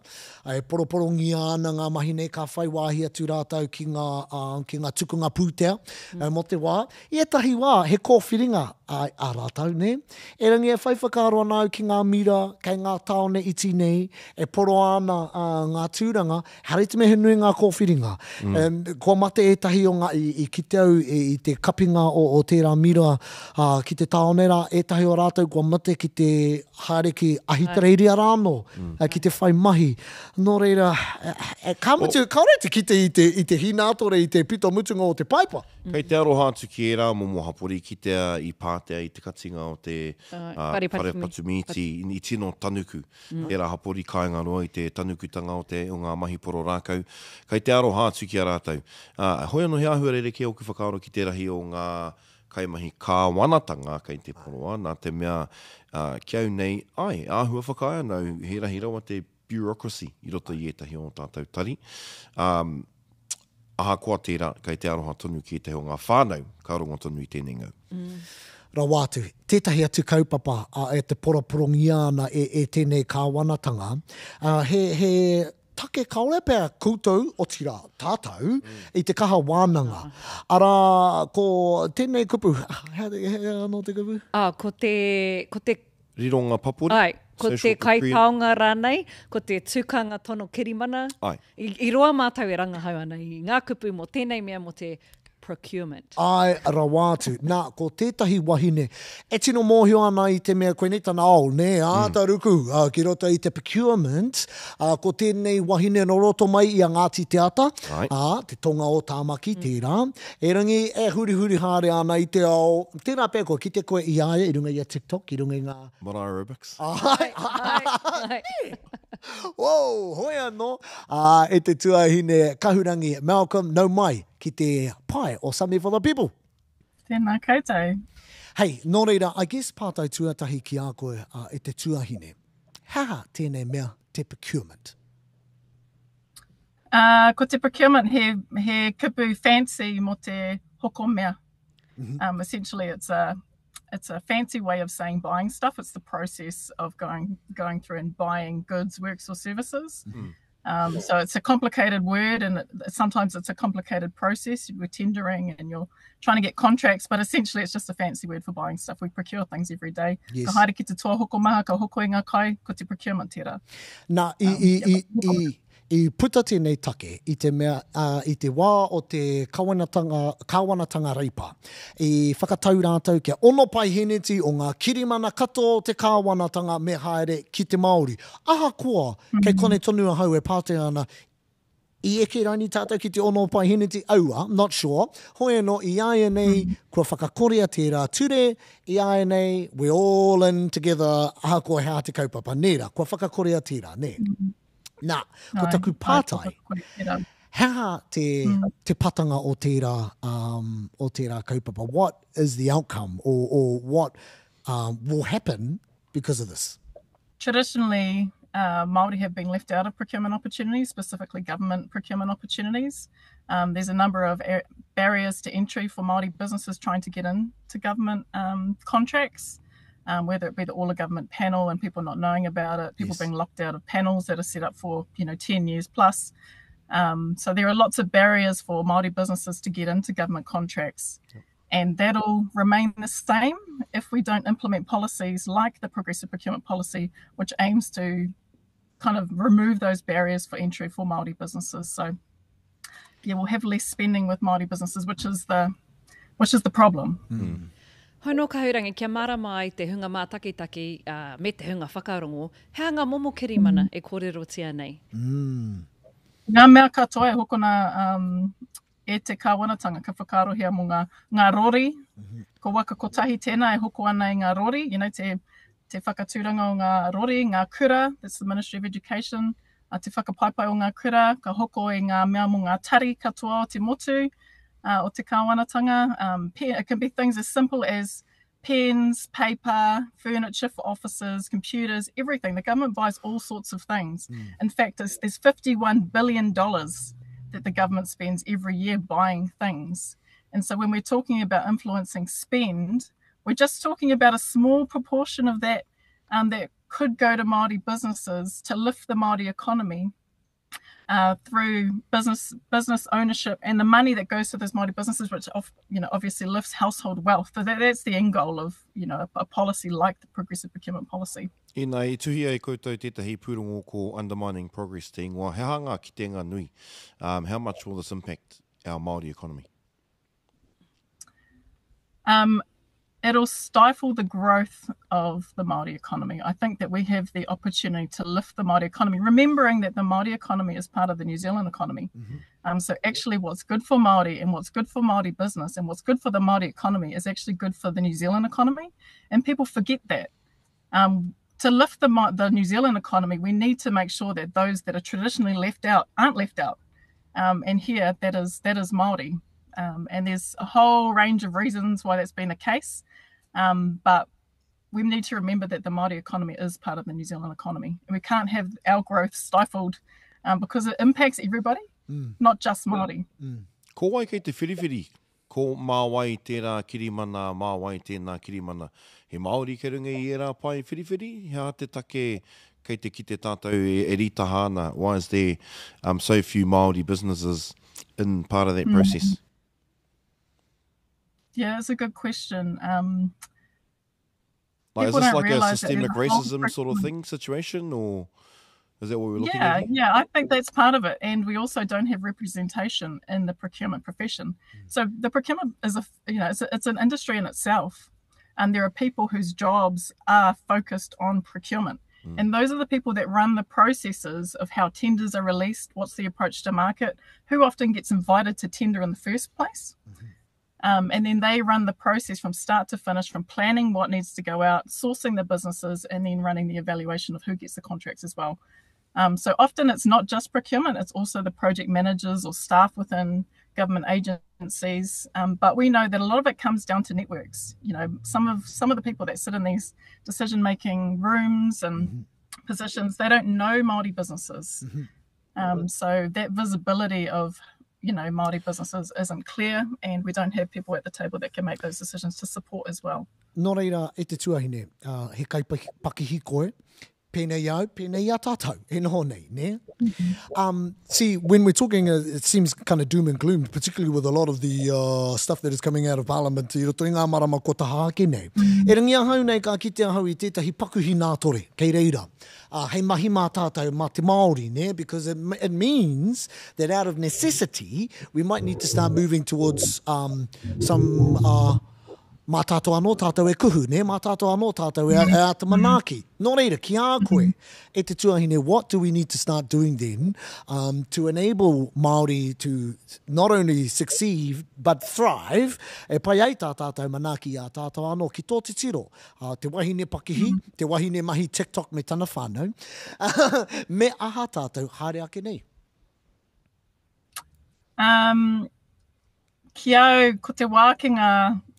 ā, e poroporongia ana ngā mahi nei, ka whai wāhi atu rātou ki ngā, ā, ki ngā tukunga pūtea, ā, mō te wā. I ētahi wā, he kōwhiringa, ā, ā rātou, nē. Erangi e whai whakaaro ana au ki ngā mira kei ngā tāone iti nei, e poroa ana, ā, ngā tūranga, Ehara i te mea he nui ngā kōwhiringa. Mm. Um, kua mate ētahi o ngā, i, i kite au i, i te kapinga o, o tērā mira uh, ki te tāone rā, ētahi o rātou kua mate ki te haere ki Ahitereiria rā anō, mm. uh, ki te whai mahi. Nō reira, e, ka mutu, oh. kāore te kite i te, i te hīnātore, i te pito mutunga o te paipa. Mm. Kei te aroha atu ki ērā momo hapori kitea i Pātea i te katinga o te uh, whare patu mīti, i tino tanuku. Tērā hapori kāinga roa i te tanukutanga o te, o ngā mahi poro rākau. Kei te aroha atu ki a rātou. Ā, hoi anō he āhua rerekē ōku whakaaro ki te rahi o ngā kaimahi kāwanatanga kei te poroa, nā te mea, ā, ki au nei, āe, āhua whakaae ana au, he rahi rawa te bureaucracy i roto i ētahi o ō tātou tari. Ā, Ahakoa tērā, kei te aroha tonu ki ētahi o ngā whānau ka rongo tonu i tēnei ngau. Rawa atu. Tētahi atu kaupapa e te poroporongia ana e, e tēnei kāwanatanga, he, he take kāore pea koutou, otirā, tātou, i te kaha wānanga. Arā, ko tēnei kupu, he, he anō te kupu? Ah, ko te, ko te Rironga papori, Āe, ko te kaitaonga rānei, ko te tukanga tono kirimana. Āe. I, i roa mātou e rangahau ana i ngā kupu mō tēnei mea mō te procurement. Āe rawa atu. Nā, ko tētahi wahine e tino mōhio ana i te mea koinei tana ao, nē, āta ruku ki roto i te procurement, ā, ko tēnei wahine nō roto mai i a Ngāti Te Ata, ā, te tonga o Tāmaki, tērā. Erangi e hurihuri haere ana i te ao, tērā pea kua kite koe i a ia i runga i a TikTok, i runga i ngā. Marae aerobics. Āe, āe, nē! Whoa, hoi anō, ā, e te tuahine Kahurangi Malcolm, nau mai ki te pae o Something for the People. Tēnā koutou. Hei, nō reira, I guess pātai tuatahi ki a koe, ā, e te tuahine, he aha tēnei mea te procurement? Uh, ko te procurement he, he kupu fancy mo te hoko mea. Mm -hmm. um, essentially it's a, it's a fancy way of saying buying stuff. It's the process of going, going through and buying goods, works or services. Mm -hmm. Um, so it's a complicated word and it, sometimes it's a complicated process. We're tendering and you're trying to get contracts, but essentially it's just a fancy word for buying stuff. We procure things every day. Yes. Ka haere ki te toa hoko maha, ka hoko i ngā kai, ko te procurement tērā. Nā, i, um, i, i, i, i puta tēnei take i te mea, uh, i te wā o te kawanatanga, kāwanatanga Reipa, i whakatau rātou kia ono paiheneti o ngā kirimana katoa o te kāwanatanga me haere ki te Māori. Ahakoa, kei mm-hmm. konei tonu ahau e pātai ana, I eke raini tātou ki te ono paiheneti? Aua, not sure. Hoi anō, i āianei, kua whakakorea tērā ture, i āianei, we're all in together, ahakoa he aha te kaupapa, nē rā, kua whakakorea tērā, nē? Nā, ko taku pātai, He aha te, mm. te patanga o tērā, um, o tērā kaupapa? What is the outcome or, or what um, will happen because of this? Traditionally, uh, Māori have been left out of procurement opportunities, specifically government procurement opportunities. Um, there's a number of barriers to entry for Māori businesses trying to get into government um, contracts, um, whether it be the all of government panel and people not knowing about it, people yes. being locked out of panels that are set up for you know 10 years plus. Um, so there are lots of barriers for Māori businesses to get into government contracts. Yep. And that'll remain the same if we don't implement policies like the progressive procurement policy, which aims to kind of remove those barriers for entry for Māori businesses. So yeah, we'll have less spending with Māori businesses, which is the which is the problem. Mm. Hono Kahurangi, kia mārama ai te hunga mātakitaki uh, me te hunga whakarongo, he aha ngā momo kirimana mm. e kōrerotia nei? Mm. Ngā mea katoa e hokona um, e te kāwanatanga ka whakaarohia mō ngā, ngā rori. Mm -hmm. Ko Waka Kotahi tēnā e hoko ana i ngā rori, you know, te, te whakatūranga o ngā rori, ngā kura, that's the Ministry of Education, a te whakapaipai o ngā kura, ka hoko i ngā mea mō ngā tari katoa o te motu, uh, o te kāwanatanga. Um, it can be things as simple as pens, paper, furniture for offices, computers, everything. The government buys all sorts of things. Mm. In fact, there's, there's $51 billion that the government spends every year buying things. And so when we're talking about influencing spend, we're just talking about a small proportion of that um, that could go to Māori businesses to lift the Māori economy uh, through business business ownership and the money that goes to those Māori businesses, which you know obviously lifts household wealth. So that, that's the end goal of you know a, a policy like the progressive procurement policy. Ina i tuhia e koutou tētahi pūrongo ko Undermining Progress te ingoa, he aha ngā kitenga nui? Um, how much will this impact our Māori economy? Um, it'll stifle the growth of the Māori economy. I think that we have the opportunity to lift the Māori economy, remembering that the Māori economy is part of the New Zealand economy. Mm-hmm. Um, so actually what's good for Māori and what's good for Māori business and what's good for the Māori economy is actually good for the New Zealand economy. And people forget that. Um, to lift the, the New Zealand economy, we need to make sure that those that are traditionally left out aren't left out. Um, and here, that is, that is Māori. Um, and there's a whole range of reasons why that's been the case. Um, but we need to remember that the Māori economy is part of the New Zealand economy. And we can't have our growth stifled um, because it impacts everybody, mm. not just Māori. Mm. Ko wai kei te whiriwhiri? Ko mā wai tērā kirimana, mā wai tēnā kirimana? He Māori kei runga i ērā pae whiriwhiri? He aha te take kei te kite tātou e, e rītaha ana? Why is there um, so few Māori businesses in part of that mm. process? Yeah, it's a good question. Um, like, is this like a systemic racism sort of thing situation, or is that what we're looking yeah, at? Yeah, I think that's part of it. And we also don't have representation in the procurement profession. Mm. So the procurement is a you know it's, a, it's an industry in itself, and there are people whose jobs are focused on procurement. Mm. And those are the people that run the processes of how tenders are released, what's the approach to market, who often gets invited to tender in the first place. Mm-hmm. Um, and then they run the process from start to finish, from planning what needs to go out, sourcing the businesses, and then running the evaluation of who gets the contracts as well. Um, so often it's not just procurement, it's also the project managers or staff within government agencies. Um, but we know that a lot of it comes down to networks. You know, some of some of the people that sit in these decision-making rooms and mm-hmm. positions, they don't know Māori businesses. Mm-hmm. Um, so that visibility of you know Māori businesses isn't clear and we don't have people at the table that can make those decisions to support as well. Nō reira, e te tuahine, uh, he kaipakihi koe, pēnei au, pēnei a tātou, e noho nei, ne? Mm-hmm. Um, see, when we're talking, uh, it seems kind of doom and gloom, particularly with a lot of the uh, stuff that is coming out of Parliament i roto i ngā marama ko taha ake nei. Mm-hmm. E rangi ahau nei ka kite ahau i tētahi pakuhi nātore, kei reira. Uh, hei mahi mā tātou, mā te Māori, ne? Because it, it means that out of necessity, we might need to start moving towards um, some... Uh, mā tātou anō tātou e kuhu, ne? Mā tātou anō tātou e, e āta manaaki. Nō reira, ki a koe, e te tuahine, what do we need to start doing then um, to enable Māori to not only succeed but thrive, e pai ai tā tātou manaaki i a tātou anō ki tō titiro, uh, te wahine pakihi, mm. te wahine mahi TikTok me tana whānau, me aha tātou haere ake nei? Um, ki au, ko te wā ki ngā,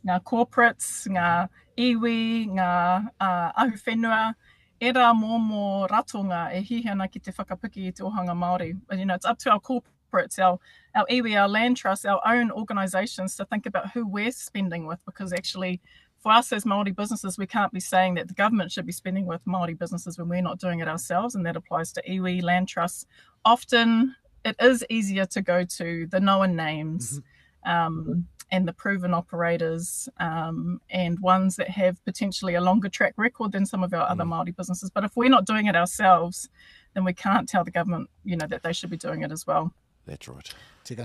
ngā corporates, ngā iwi, ngā uh, ahuwhenua, ērā momo ratonga e hiahia ana ki te whakapiki i te ohanga Māori. You know, it's up to our corporates, our, our iwi, our land trusts, our own organisations to think about who we're spending with because actually for us as Māori businesses, we can't be saying that the government should be spending with Māori businesses when we're not doing it ourselves, and that applies to iwi, land trusts. Often it is easier to go to the known names mm-hmm. um, and the proven operators um, and ones that have potentially a longer track record than some of our other mm. Māori businesses. But if we're not doing it ourselves, then we can't tell the government, you know, that they should be doing it as well. That's right.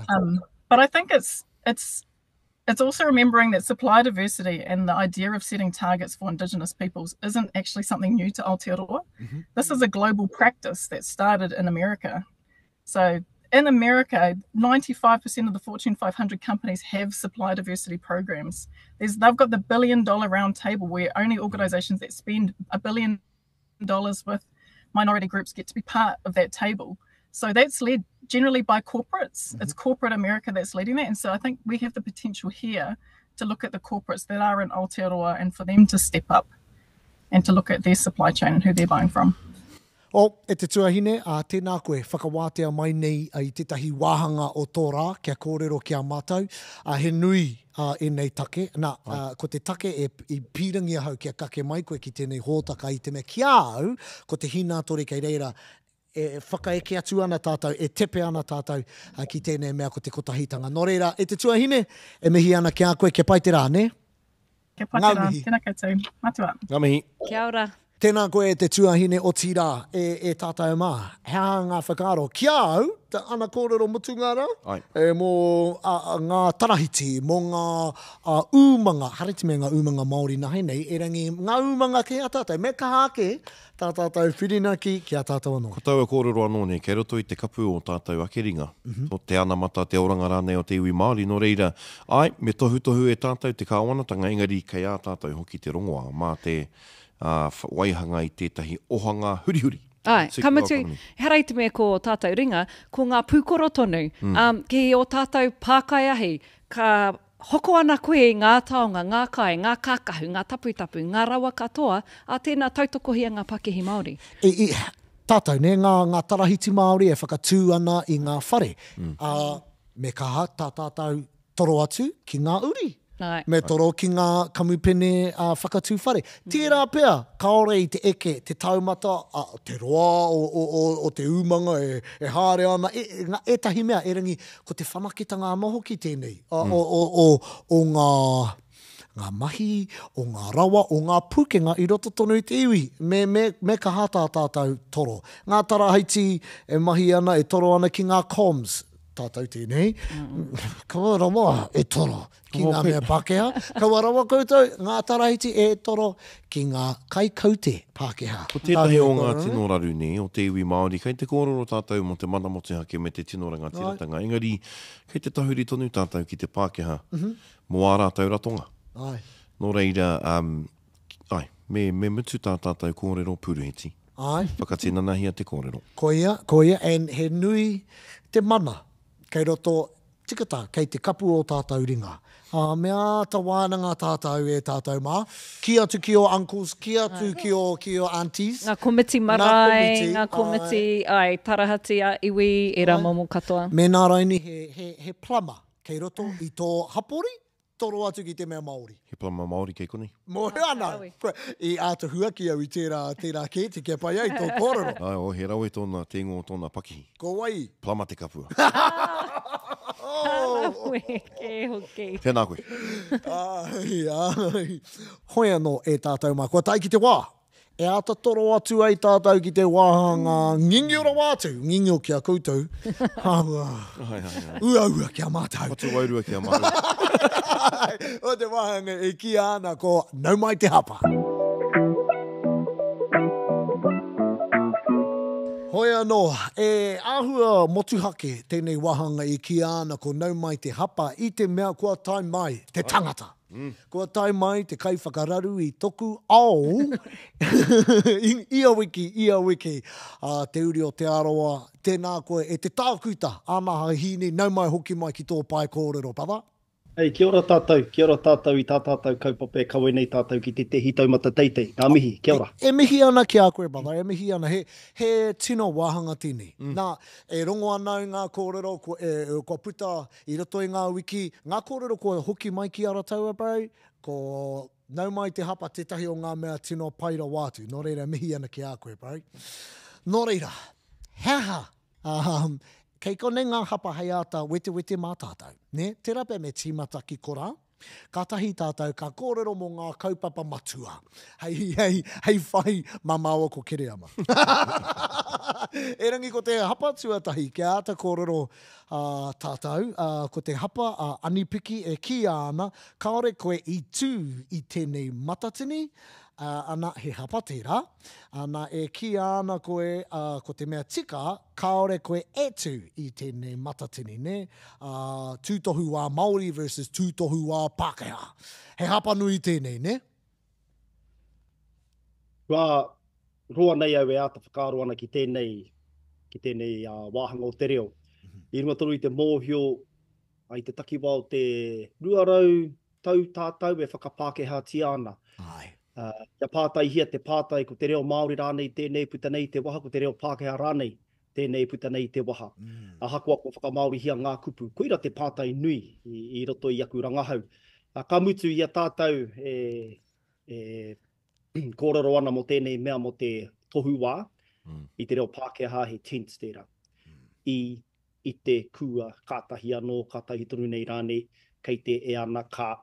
Um, but I think it's it's it's also remembering that supply diversity and the idea of setting targets for Indigenous peoples isn't actually something new to Aotearoa. Mm-hmm. This is a global practice that started in America. So in America, 95% of the Fortune 500 companies have supply diversity programs. There's, they've got the billion dollar round table where only organizations that spend a billion dollars with minority groups get to be part of that table. So that's led generally by corporates. Mm-hmm. It's corporate America that's leading that. And so I think we have the potential here to look at the corporates that are in Aotearoa and for them to step up and to look at their supply chain and who they're buying from. Oh, e te tuahine, ā, tēnā koe, whakawātea mai nei i tētahi wāhanga o tō rā kia kōrero ki a mātou. Ā, he nui ā, ēnei take. Nā, ā, ko te take e, i pīrangi ahau kia kake mai koe ki tēnei hōtaka i te mea ki a au, ko te hīnātore kei reira, e whakaeke atu ana tātou, e tepe ana tātou ki tēnei mea ko te kotahitanga. Nō reira, e te tuahine, e mihi ana ki a koe, kia pai te rā, nē? Kia pai te rā, tēnā koutou. Matua. Ngā mihi. Kia ora. Tēnā koe e te tuahine, otirā, e, e tātou mā. He aha ngā whakaaro? Ki a au, ta, ana kōrero mutunga rā, Ai. e, mō a, a, ngā tarahiti, mō ngā a, umanga, haere te mea ngā umanga Māori nahe nei, erangi ngā umanga kē a tātou, me kaha ake Tā tātou whirinaki ki a tātou anō. Ko taua kōrero anō nei, kei roto i te kapu o tātou ake ringa, o te anamata, te oranga rānei o te iwi Māori, nō reira, āe, me tohutohu e tātou te kāwanatanga, engari kei a tātou hoki te rongoā mā te waihanga i tētahi ohanga hurihuri. Āe, ka mutu, ehara i te mea ko ō tātou ringa, ko ngā pūkoro tonu, ki ō tātou pākai ahi, ka Hoko ana koe i ngā taonga, ngā kai, ngā kākahu, ngā taputapu, ngā rawa katoa, ā, tēnā tautokohia ngā pakihi Māori. I, i, tātou, nē, ngā, ngā tarahiti Māori e whakatū ana i ngā whare, ā, me kaha tā tātou toro atu ki ngā uri. Āe. Me toro ki ngā kamupene ā, whakatū whare. Tērā pea, kāore i te eke te taumata, ā, te roa o, o, o, o te umanga e, e haere ana, e, e, ngā, ētahi mea, erangi, Ko te whanaketanga anō hoki tēnei o, o, o, o, o ngā, ngā mahi, o ngā rawa, o ngā pūkenga i roto tonu i te iwi. Me, me, me kaha tā tātou toro. Ngā tarahaiti e mahi ana, e toro ana ki ngā comms. Tātou tēnei. Kaua rawa e toro ki ngā mea Pākehā. Kaua rawa koutou, ngā tarahiti e toro ki ngā kaikaute Pākehā. Ko tētahi o ngā tino raru nei o te iwi Māori, kei te kōrero tātou mō te mana motuhake me te tino rangatiratanga, engari kei te tahuri tonu tātou ki te Pākehā mō ā rātou ratonga. Nō reira, āe, me, me mutu tā tātou kōrero pūruhiti. Āe. Whakatinanahia te kōrero. Koia, koia, and he nui te mana kei roto Tika tā, kei te kapu ō tātou ringa. Ā, me āta wānanga tātou e tātou mā. Kī atu ki ō uncles, kī atu ki ō, ki ō aunties. Ngā komiti marae, ngā komiti, āe, tarahati a iwi, ērā momo katoa. Mēnā raini he, he, he plumber kei roto i tō hapori, toro atu ki te mea Māori. He plumber Māori kei konei. Mōhio ana au. I āta huaki au i tērā, tērā kēti kia pai ai tō kōrero. Āe, oh, he rawe tōna, te ingoa o tōna pakihi. Ko wai? Plumber te kapua. Ka rawe kē hoki. Tēnā koe. Āe, āe. Hoi anō e tātou mā, kua tae ki te wā E āta toro atu ai tātou ki te wāhanga ngingio rawa atu, ngingio ki a koutou, āhua uaua ki a mātou. Patu wairua ki a mātou. O te wāhanga e kīia ana ko Nau Mai Te Hapa. Hoi anō, e āhua motuhake tēnei wāhanga e kīia ana ko Nau Mai Te Hapa i te mea kua tae mai te tangata. Kua tae mai te kaiwhakararu i toku ao ia wiki, ia wiki, a Te Uri o Te Arawa, tēnā koe e te tākuta, Anaha Hiini, nau mai hoki mai ki tō pae kōrero, brother. Hey, kia ora tātou, kia ora tātou i tā tātou kaupapa e kawe nei tātou ki tētehi taumata teitei. Ngā mihi, kia ora. E mihi ana ki a koe, brother, e mihi ana. He, he tino wāhanga tēnei. Nā, e rongo ana au ngā kōrero kua, e, kua puta i roto i ngā wiki, ngā kōrero kua hoki mai ki Arataua, bro, ko Nau Mai Te Hapa tētahi o ngā mea tino pai rawa atu. Nō reira, mihi ana ki a koe, bro. Nō reira, he aha? Um, kei konei ngā hapa hei āta wetewete mā tātou, nē? Tērā pea me tīmata ki korā, kātahi tātou ka kōrero mō ngā kaupapa matua hei, hei, hei whai mā māua ko Kereama. Erangi ko te hapa tuatahi kia āta kōrero uh, tātou, uh, ko te hapa a Anipiki e kīia ana, kāore koe i tū i tēnei matatini, uh, ana he hapa tērā, ana e kīia ana koe, uh, ko te mea tika, kāore koe e tū i tēnei matatini, nē? Uh, tūtohu wā Māori versus tūtohu wā Pākehā. He hapa nui tēnei, nē? Kua roa nei au e āta whakaaro ana ki tēnei, ki tēnei uh, wāhanga o te reo. I runga tonu i te mōhio, i te takiwā o te 200 tau tātou e whakapākehātia ana. Āe. Uh, kia pātaihia te pātai ko te reo Māori rānei tēnei puta nei i te waha, ko te reo Pākehā rānei tēnei puta nei i te waha. Mm. Ahakoa kua whakamāorihia ngā kupu, koira te pātai nui i, i roto i aku rangahau. Uh, ka mutu i a tātou e, e kōrero ana mō tēnei mea mō te tohu wā, mm. i te reo Pākehā he tense tērā. Mm. I i te kua, kātahi anō, kātahi tonu nei rānei, kei te e ana ka.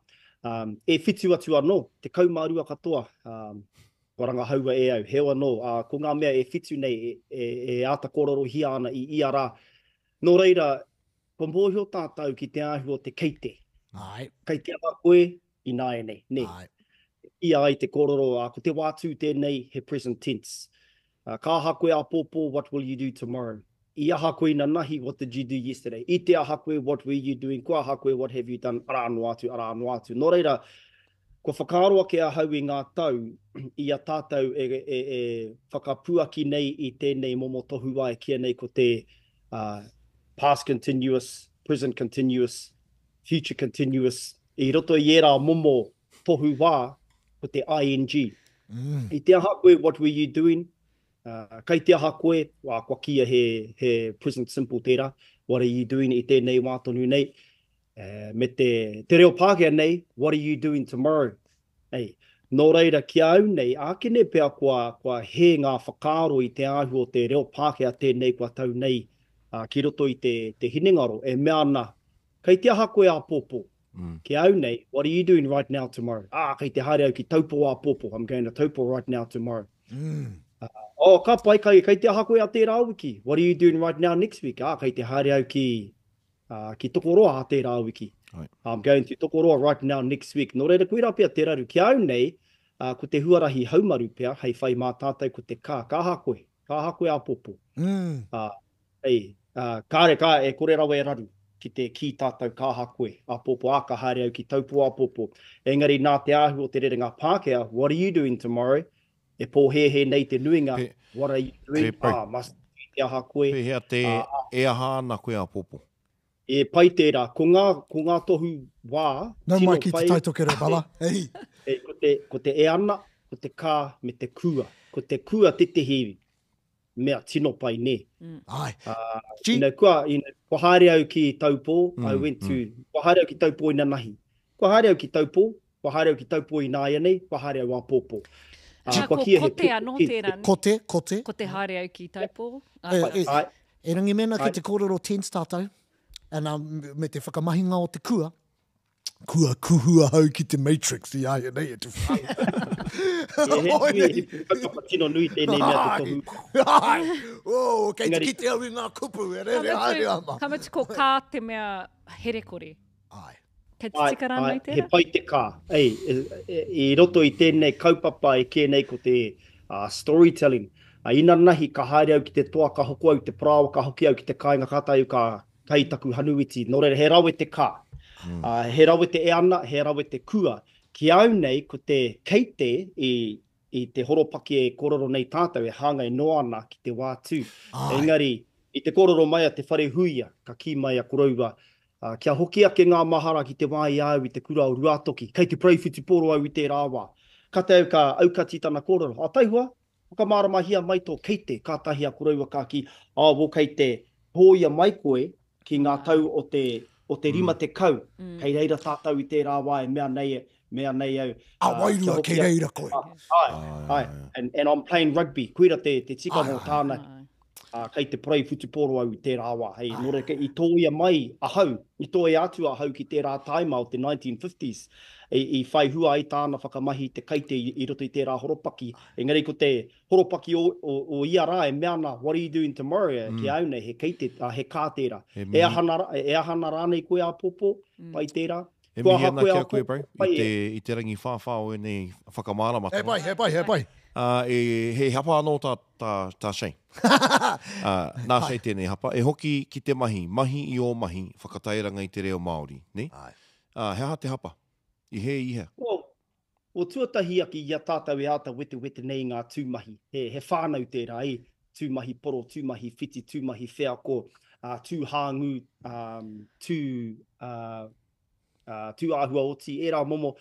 Um, e whitu atu anō, 12 katoa, um, kua rangahaua e au. Heo anō, uh, ko ngā mea e whitu nei e, e, e āta kōrerohia ana i ia rā. Nō reira, kua mōhio tātou ki te āhua o te kei te. Āe. Kei te aha koe ināianei, nē. Āe. Ia ai te kōrero, ā, ko te wā tū tēnei, he present tense. Ā, ka aha koe āpōpō, what will you do tomorrow? I aha koe inanahi, what did you do yesterday? I te aha koe, what were you doing? Kua aha koe, what have you done? Arā noa atu, arā noa atu. Nō reira, kua whakaaro ake ahau i ngā tau i a tātou e, e, e whakapuaki nei i tēnei momo tohu wā e kīia nei ko te uh, past continuous, present continuous, future continuous, i roto i ērā momo tohu wā, ko te ing. Mm. I te aha koe, what were you doing? Uh, kei te aha koe, wā, kua kīia he, he present simple tērā, what are you doing i tēnei wā tonu nei? Uh, me te, te reo Pākehā nei, what are you doing tomorrow? Ei, nō reira, ki a au nei, ākene pea kua, kua hē ngā whakaaro i te āhua o te reo Pākehā tēnei kua tau nei uh, ki roto i te, te hinengaro, e mea ana, kei te aha koe āpōpō? Mm. Ki au nei, what are you doing right now tomorrow? Ah, kei te haere au ki Taupo āpōpō. I'm going to Taupo right now tomorrow. Mm. Uh, oh, ka pai, kai, kei te aha koe a tērā wiki? What are you doing right now next week? Ah, kei te haere au ki, uh, ki Tokoroa a tērā wiki. Right. I'm going to Tokoroa right now next week. Nō reira, koirā pea te raru. Ki au nei, uh, ko te huarahi haumaru pea, hei whai mā tātou ko te ka. Ka aha koe? Ka aha koe āpōpō? Mm. Uh, Ei, ā, kāre, kā, e kore rawa e raru ki te kī tātou ka aha koe, āpōpō, ā, ka haere au ki Taupō āpōpō. Engari nā te āhua o te rerenga Pākehā, what are you doing tomorrow? E pōhēhē nei te nuinga, He, what are you doing? he pai. Ā, must be te aha koe, Pēhea te ā, ā. e aha ana koe āpōpō? E pai tērā. Ko ngā, ko ngā tohu wā, Nau mai tino ki te pai, Taitokerau, brother. Ei. e, ko te, ko te e ana, ko te ka, me te kua. Ko te kua tētehi mea tino pai nē. Mm. Ai. Uh, G you know, kua, you know, kua haere au ki Taupō, mm, I went to, mm. kua haere au ki Taupō inanahi. Kua haere au ki Taupō, kua haere au ki Taupō ināianei, kua haere au āpōpō. Uh, kua ko kote anō tērā. Kote, kote. Ko te haere au ki Taupō. E, e, erangi mēnā ki te kōrero tense tātou, and, um, me te whakamahinga o te kua, Kua kuhu ahau ki te Matrix i āianei e te whai. He nui, he kaupapa tino nui tēnei mea te tohu. Ai, oh, kei te kite au i ngā kupu e rere haere ana. Ka mutu ko kā te mea herekore. Ai. Kei te tika rānei tērā? He pai te kā. Ei, i roto i tēnei kaupapa e kē nei ko te storytelling. Inanahi ka haere au ki te toa, ka hoko au te parāoa, ka hoki au ki te kāinga, kātahi au ka Kei taku hanuiti, nō reira he rawe te ka. He rawe te e ana, he rawe te kua. Ki au nei, ko te kei te i, i te horopaki e kōrero nei tātou e hāngai noa ana ki te wā tū. Engari, i te kōrero mai a Te Wharehuia, ka kī mai a koroua, kia hoki ake ngā mahara ki te wā i a au i te kura o Ruātoki, kei te parei whutupōro au i tērā wā. Kata au ka aukati tana kōrero, A taihoa, whakamāramahia mai tō kei te, kātahi a koroua ka kī, Ā, wō kei te hōia mai koe ki ngā tau o te, o te 50, kei reira tātou i tērā wā e mea nei, mea nei au. A wairua kei reira koe. Āe, āe, and, and I'm playing rugby, koira te, te tikanga o tāna, ā, kei te parei whutupōro au i tērā wā, hei, nō reira, i tōia mai ahau, i tōia atu ahau ki tērā tāima o te 1950s, i, i whai hua ai tāna whakamahi i te kaite i, i roto i tērā horopaki, engari ko te, horopaki o, o, o ia rā e mea ana, what are you doing tomorrow, mm. ki au nei, he kei te, uh, he kā tērā. He mihi. E aha na, e aha na rānei koe āpōpō, mm. pai tērā. E mihi ana ki a koe, bro, i te, i te rangi whāwhā o ēnei whakamāramatanga. He pai, he pai, he pai. Uh, e, he hapa anō tā, tā, tā Shane. uh, nā Shane tēnei hapa. E hoki ki te mahi, mahi i ō mahi, whakatairanga i te reo Māori. Ne? Ai. Uh, he aha te hapa? I hē i hea? Well, Well, tuatahi ake i a tātou e āta wetewete nei i ngā tūmahi, he, he whānau tērā, e, tūmahi poro, tūmahi whiti, tūmahi wheako, ā, tū hāngū, ā, tū, ā, ā, tū āhua oti, ērā momo,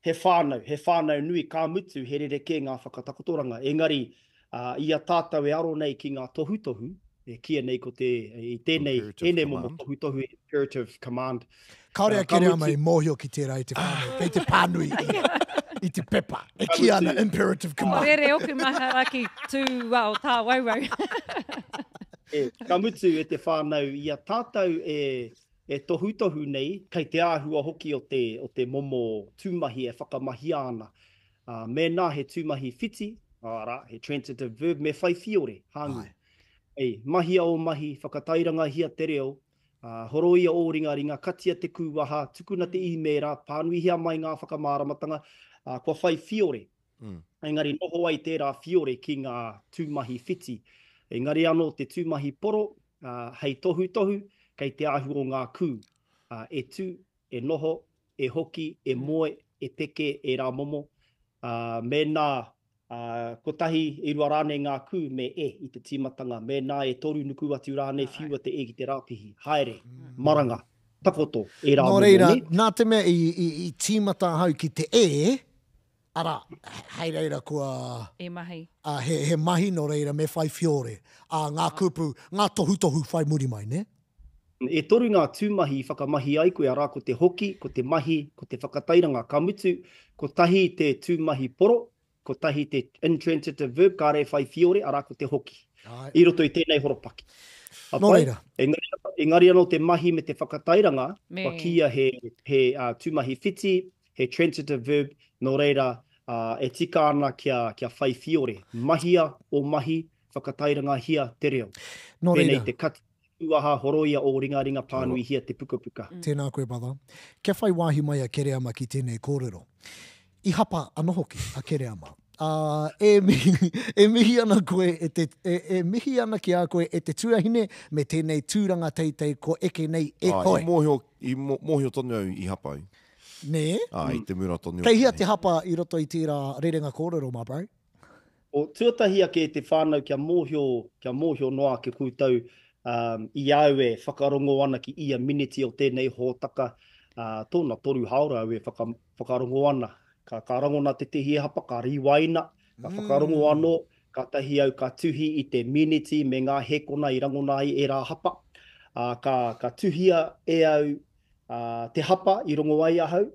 he whānau, he whānau nui, ka mutu, he rerekē ngā whakatakotoranga. Engari, ā, i a tātou e aro nei ki ngā tohutohu, e kīia nei ko te, i tēnei, tēnei momo tohutohu, imperative command. Kāore a Kereama i mōhio ki tērā i te whānau, kei te pānui ia i te pepa e kīia ana imperative command. Rere oku mahara ki tūao tāwauwau. E, ka mutu e te whānau, i a tātou e, e tohutohu nei, kei te āhua hoki o te, o te momo tūmahi e whakamahia ana. Ā, mēnā he tūmahi whiti, arā, he transitive verb, me whai whiore, hāngai. Ei, mahia ō mahi, whakatairangahia te reo, ā, horoia ō ringaringa, katia te kūwaha, tukuna te īmēra, pānuihia mai ngā whakamāramatanga, ā, kua whai whiore. Engari noho ai tērā whiore ki ngā tūmahi whiti. Engari anō te tūmahi poro, ā, hei tohutohu, kei te āhua o ngā kū, ā, e tū, e noho, e hoki, e moe, e peke, ērā momo, ā, mēnā Ā, kotahi, e rua rānei ngā kū me e i te tīmatanga, mēnā e toru nuku atu rānei whiua te e ki te rāpihi, haere, maranga, takoto, ērā Nō momo, reira, nē? nā te mea i, i, i tīmata ahau ki te e, arā, hei reira kua, E mahi. ā, he, he mahi nō reira me whai whiore, ā, ngā kupu, ngā tohutohu whai muri mai, nē? E toru ngā tūmahi i whakamahi ai koe, arā, ko te hoki, ko te mahi, ko te whakatairanga. Ka mutu, kotahi te tūmahi poro, kotahi te intransitive verb, kāre e whai whiore, arā, ko te hoki. I roto i tēnei horopaki. Ka Nō pai? reira. Engari, engari anō te mahi me te whakatairanga, Me. kua kīia he, he tūmahi whiti, he transitive verb, nō reira, e tika ana kia, kia whai whiore. Mahia ō mahi, whakatairangahia te reo. Nō reira. Pēnei te kati, Kūaha, horoia ō ringaringa, pānuihia te pukapuka. Tēnā koe brother. Kia whai wāhi mai a Kereama ki tēnei kōrero. I hapa ano hoki a Kereama. Ā, e mihi, e mihi ana koe e te, e, e mihi ana ki a koe e te tuahine me tēnei tūranga teitei ko eke nei e Ā, koe. i mōhio, i mōhio tonu au i hapa au. Nē? Ā, i te mura tonu o Kei hea te te hapa i roto i tērā rerenga kōrero, my bro? O, tuatahi ake e te whānau kia mōhio, kia mōhio noa ake koutou i a au e whakarongo ana ki ia miniti o tēnei hōtaka, ā, tōna toru hāora au e whaka, whakarongo ana. Ka, ka rangona tētehi hapa, ka riwaina, ka whakarongo anō, kātahi au ka tuhi i te miniti me ngā hēkona i rangona ai ērā hapa. Ā, ka, ka tuhia e au, ā, te hapa i rongo ai ahau,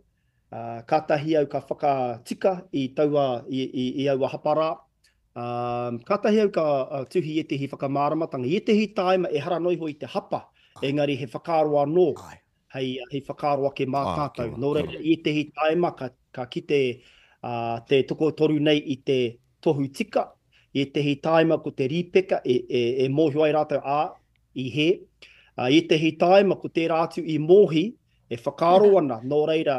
Ā, kātahi au ka whakatika i taua, i, i, i aua hapa rā. Ā, kātahi au ka tuhi ētehi whakamāramatanga. I ētehi tāima ehara noa iho i te hapa, engari he whakaaro anō, hei, hei whakaaro ake mā tātou. Nō reira, i ētehi tāima ka, ka kite ā, te tokotoru nei i te tohu tika, i ētehi tāima ko te rīpeka e, e, e mōhio ai rātou, ā, i hē. Ā, i ētehi tāima ko tērā atu i mōhi, E whakaaro ana, nō reira,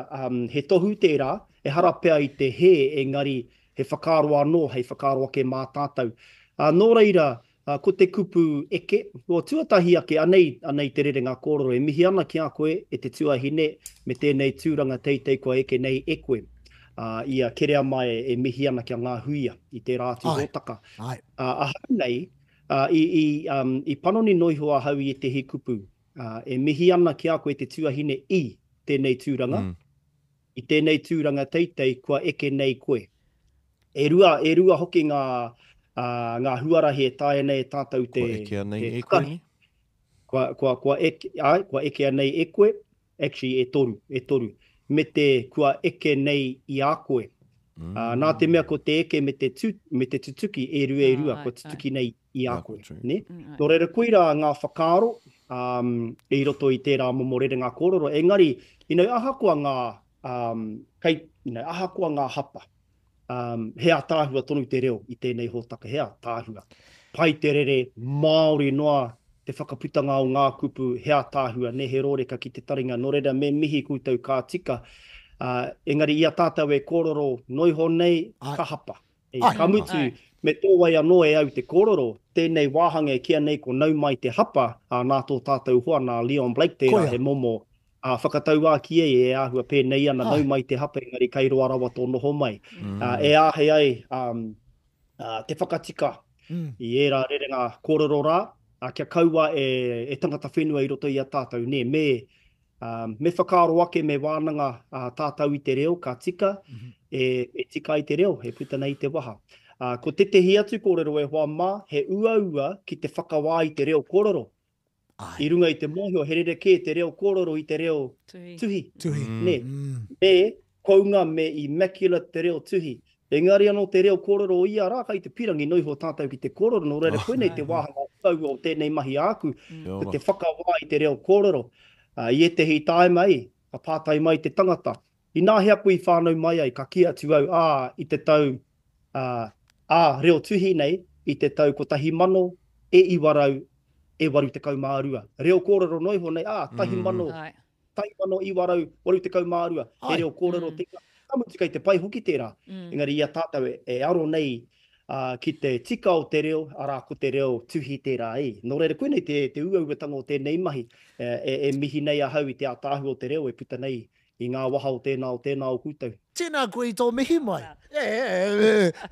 he tohu tērā, ehara pea i te hē, engari he whakaaro anō hei whakaaro ake mā tātou. Nō reira, Ko te kupu eke, kua tuatahi ake, anei, anei te rerenga kōrero e mihi ana ki a koe e te tuahine me tēnei tūranga teitei kua eke nei e koe. Ā, i a Kereama e, e mihi ana ki a Ngā Huia i tērā atu hōtaka. Ā, ahau nei, ā, i, i, um, i panoni noa iho ahau i ētehi kupu. Ā, e mihi ana ki a koe te tuahine i tēnei tūranga, i tēnei tūranga teitei kua eke nei koe. E rua, e rua hoki ngā, ā, ngā huarahi e taea nei e tātou te, Kua ekea nei te e koe, whakarihi. nē? Kua, kua, kua eke, āe, kua ekea nei e koe, actually e toru, e toru, me te kua eke nei i a koe. Ā, nā te mea ko te eke me te tu, me te tutuki e rua e rua, kua tutuki nei i a koe, nē? Nō reira, koirā ngā whakaaro, ā, i roto i tērā momo rerenga kōrero, engari, you know, ahakoa ngā, ā, kei, you know, ahakoa ngā hapa, ā, he ātaahua tonu te reo i tēnei hōtaka, he ātaahua. Pai te rere, māori noa te whakaputanga o ngā kupu, he ātaahua, nē, he rōreka ki te taringa, nō reira me mihi koutou ka tika, ā, engari i a tātou e kōrero noiho nei, ka hapa. Ka mutu, me tōwai anō e au te kōrero, tēnei wāhanga e kīa nei ko Nau Mai Te Hapa, ā, nā tō tātou hoa, nā Leon Blake tērā, he momo, ā, whakatauākī ei e āhua pēnei ana, Nau Mai Te Hapa, engari kei roa rawa tō noho mai. Ā, e āhei ai, ā, te whakatika i ērā rerenga kōrero rā, ā, kia kaua e, e tangata whenua i roto i a tātou, nē, me, Ā, me whakaaro ake, me wānanga tātou i te reo, ka tika, e, e tika ai te reo, e puta nei i te waha. Ā, ko tētehi atu kōrero e hoa mā, he uaua ki te whakawā i te reo kōrero. I runga i te mōhio, he rerekē te reo kōrero i te reo tuhi. Tuhi. Nē. Me, kounga me immaculate te reo tuhi. Engari anō te reo kōrero o ia rā, kai te pirangi noa iho tātou ki te kōrero, nō reira koinei te wāhanga uaua o tēnei mahi āku, ko te whakawā i te reo kōrero. I ētehi tāima ei, ka pātai mai te tangata, Ināhea koe i whānau mai ai? Ka kī atu au, Ā, i te tau, ā, ā, reo tuhi nei, i te tau 1982. Reo kōrero noa iho nei, ā, tahi mano, 1982, he reo kōrero tērā. Ka mutu kei te pai hoki tērā. Engari i a tātou e aro nei ki te tika o te reo, arā ko te reo tuhi tērā e. Nō reira koinei te uauatanga o tēnei mahi, e mihi nei ahau i te ātaahua o te reo e puta nei i ngā waha o tēnā, o tēnā o koutou. Tēnā koe i tō mihi mai.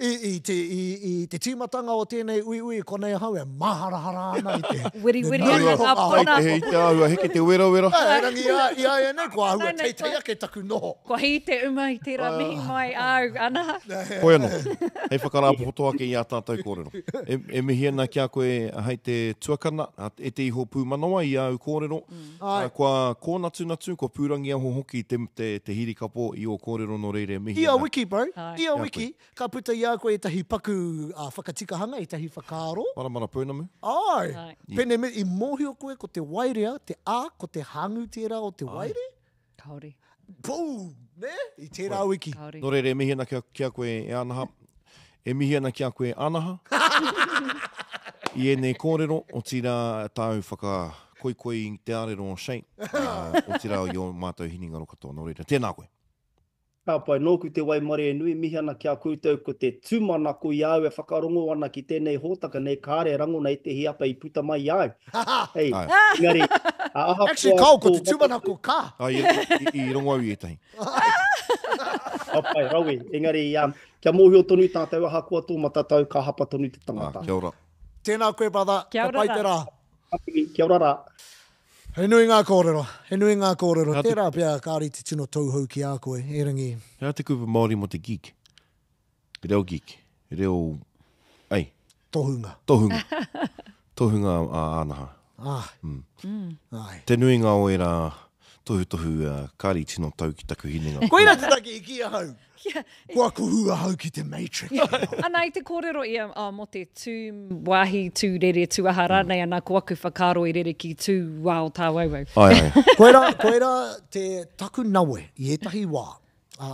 I te tīmatanga o tēnei uiui, konei ahau e māharahara ana i te Weriweri ana ngā pona. Hei te āhua heke te werawera. Erangi i a ia nei, kua āhua teitei ake taku noho. Kua hī te uma i tērā mihi mai āu, ana. Hoi anō, hei whakarāpopoto ake i ā tātou kōrero. E mihi ana ki a koe hei te tuakana, e te iho pūmanawa i āu kōrero. Āe. Kua kōnatunatu, kua pūrangiaho hoki te, te, te hirikapo i ō kōrero nō reira e mihi Ia ana. wiki, bro. Āe. Ia wiki, ka puta i a koe ētahi paku whakatikahanga, ētahi whakaaro. Maramara pounamu. Āe. Āe. Pēnei me, i mōhio koe ko te waerea, te A, ko te hāngū tērā o te waere? Kāore. Boom! Nē? I tērā wiki. Kāore. Nō reira e mihi ana ki a, ki a koe e Anaha. E mihi ana ki a koe Anaha. I ēnei kōrero, otirā tāu whakakoikoi i te ārero o Shane, ā, otirā i ō mātou hinengaro katoa. Nō reira, tēnā koe. Ka pai, nōku te waimarie nui, mihi ana ki a koutou, ko te tūmanako i a au e whakarongo ana ki tēnei hōtaka nei kāre e rangona ētehi apa i puta mai i a au. Hei, engari, ahakoa Actually, kao, ko tō te tūmanako ka. Ai, i, i, i rongo au i ētahi. Ka pai, rawe. Engari, um, kia mōhio tonu tātou ahakoa tō matatau, ka hapa tonu te tangata. Ah, kia ora. Tēnā koe, brother. Kia Ka ora pai te rā. rā. Ka pai, kia ora rā. He nui ngā kōrero, he nui ngā kōrero. He aha te. Tērā pea kāore i te tino tauhou ki a koe, erangi. He aha te kupu Māori mō te geek? Reo geek. Reo, ei. Tohunga. Tohunga. Tohunga a Ānaha. Āe. Āe. Te nuinga o ērā tohutohu kāre i tino tau ki taku hinengaro. Koira te take i kī ahau. Kua kuhu ahau ki te Matrix. Ana, i te kōrero ia oh, mō te tū wāhi, tū rere, tū aha rānei, ana, ko aku whakaaro i rere ki tū wā o tāwauwau. Ae, ae. Koirā, koirā te taku nawe i ētahi wā, ā,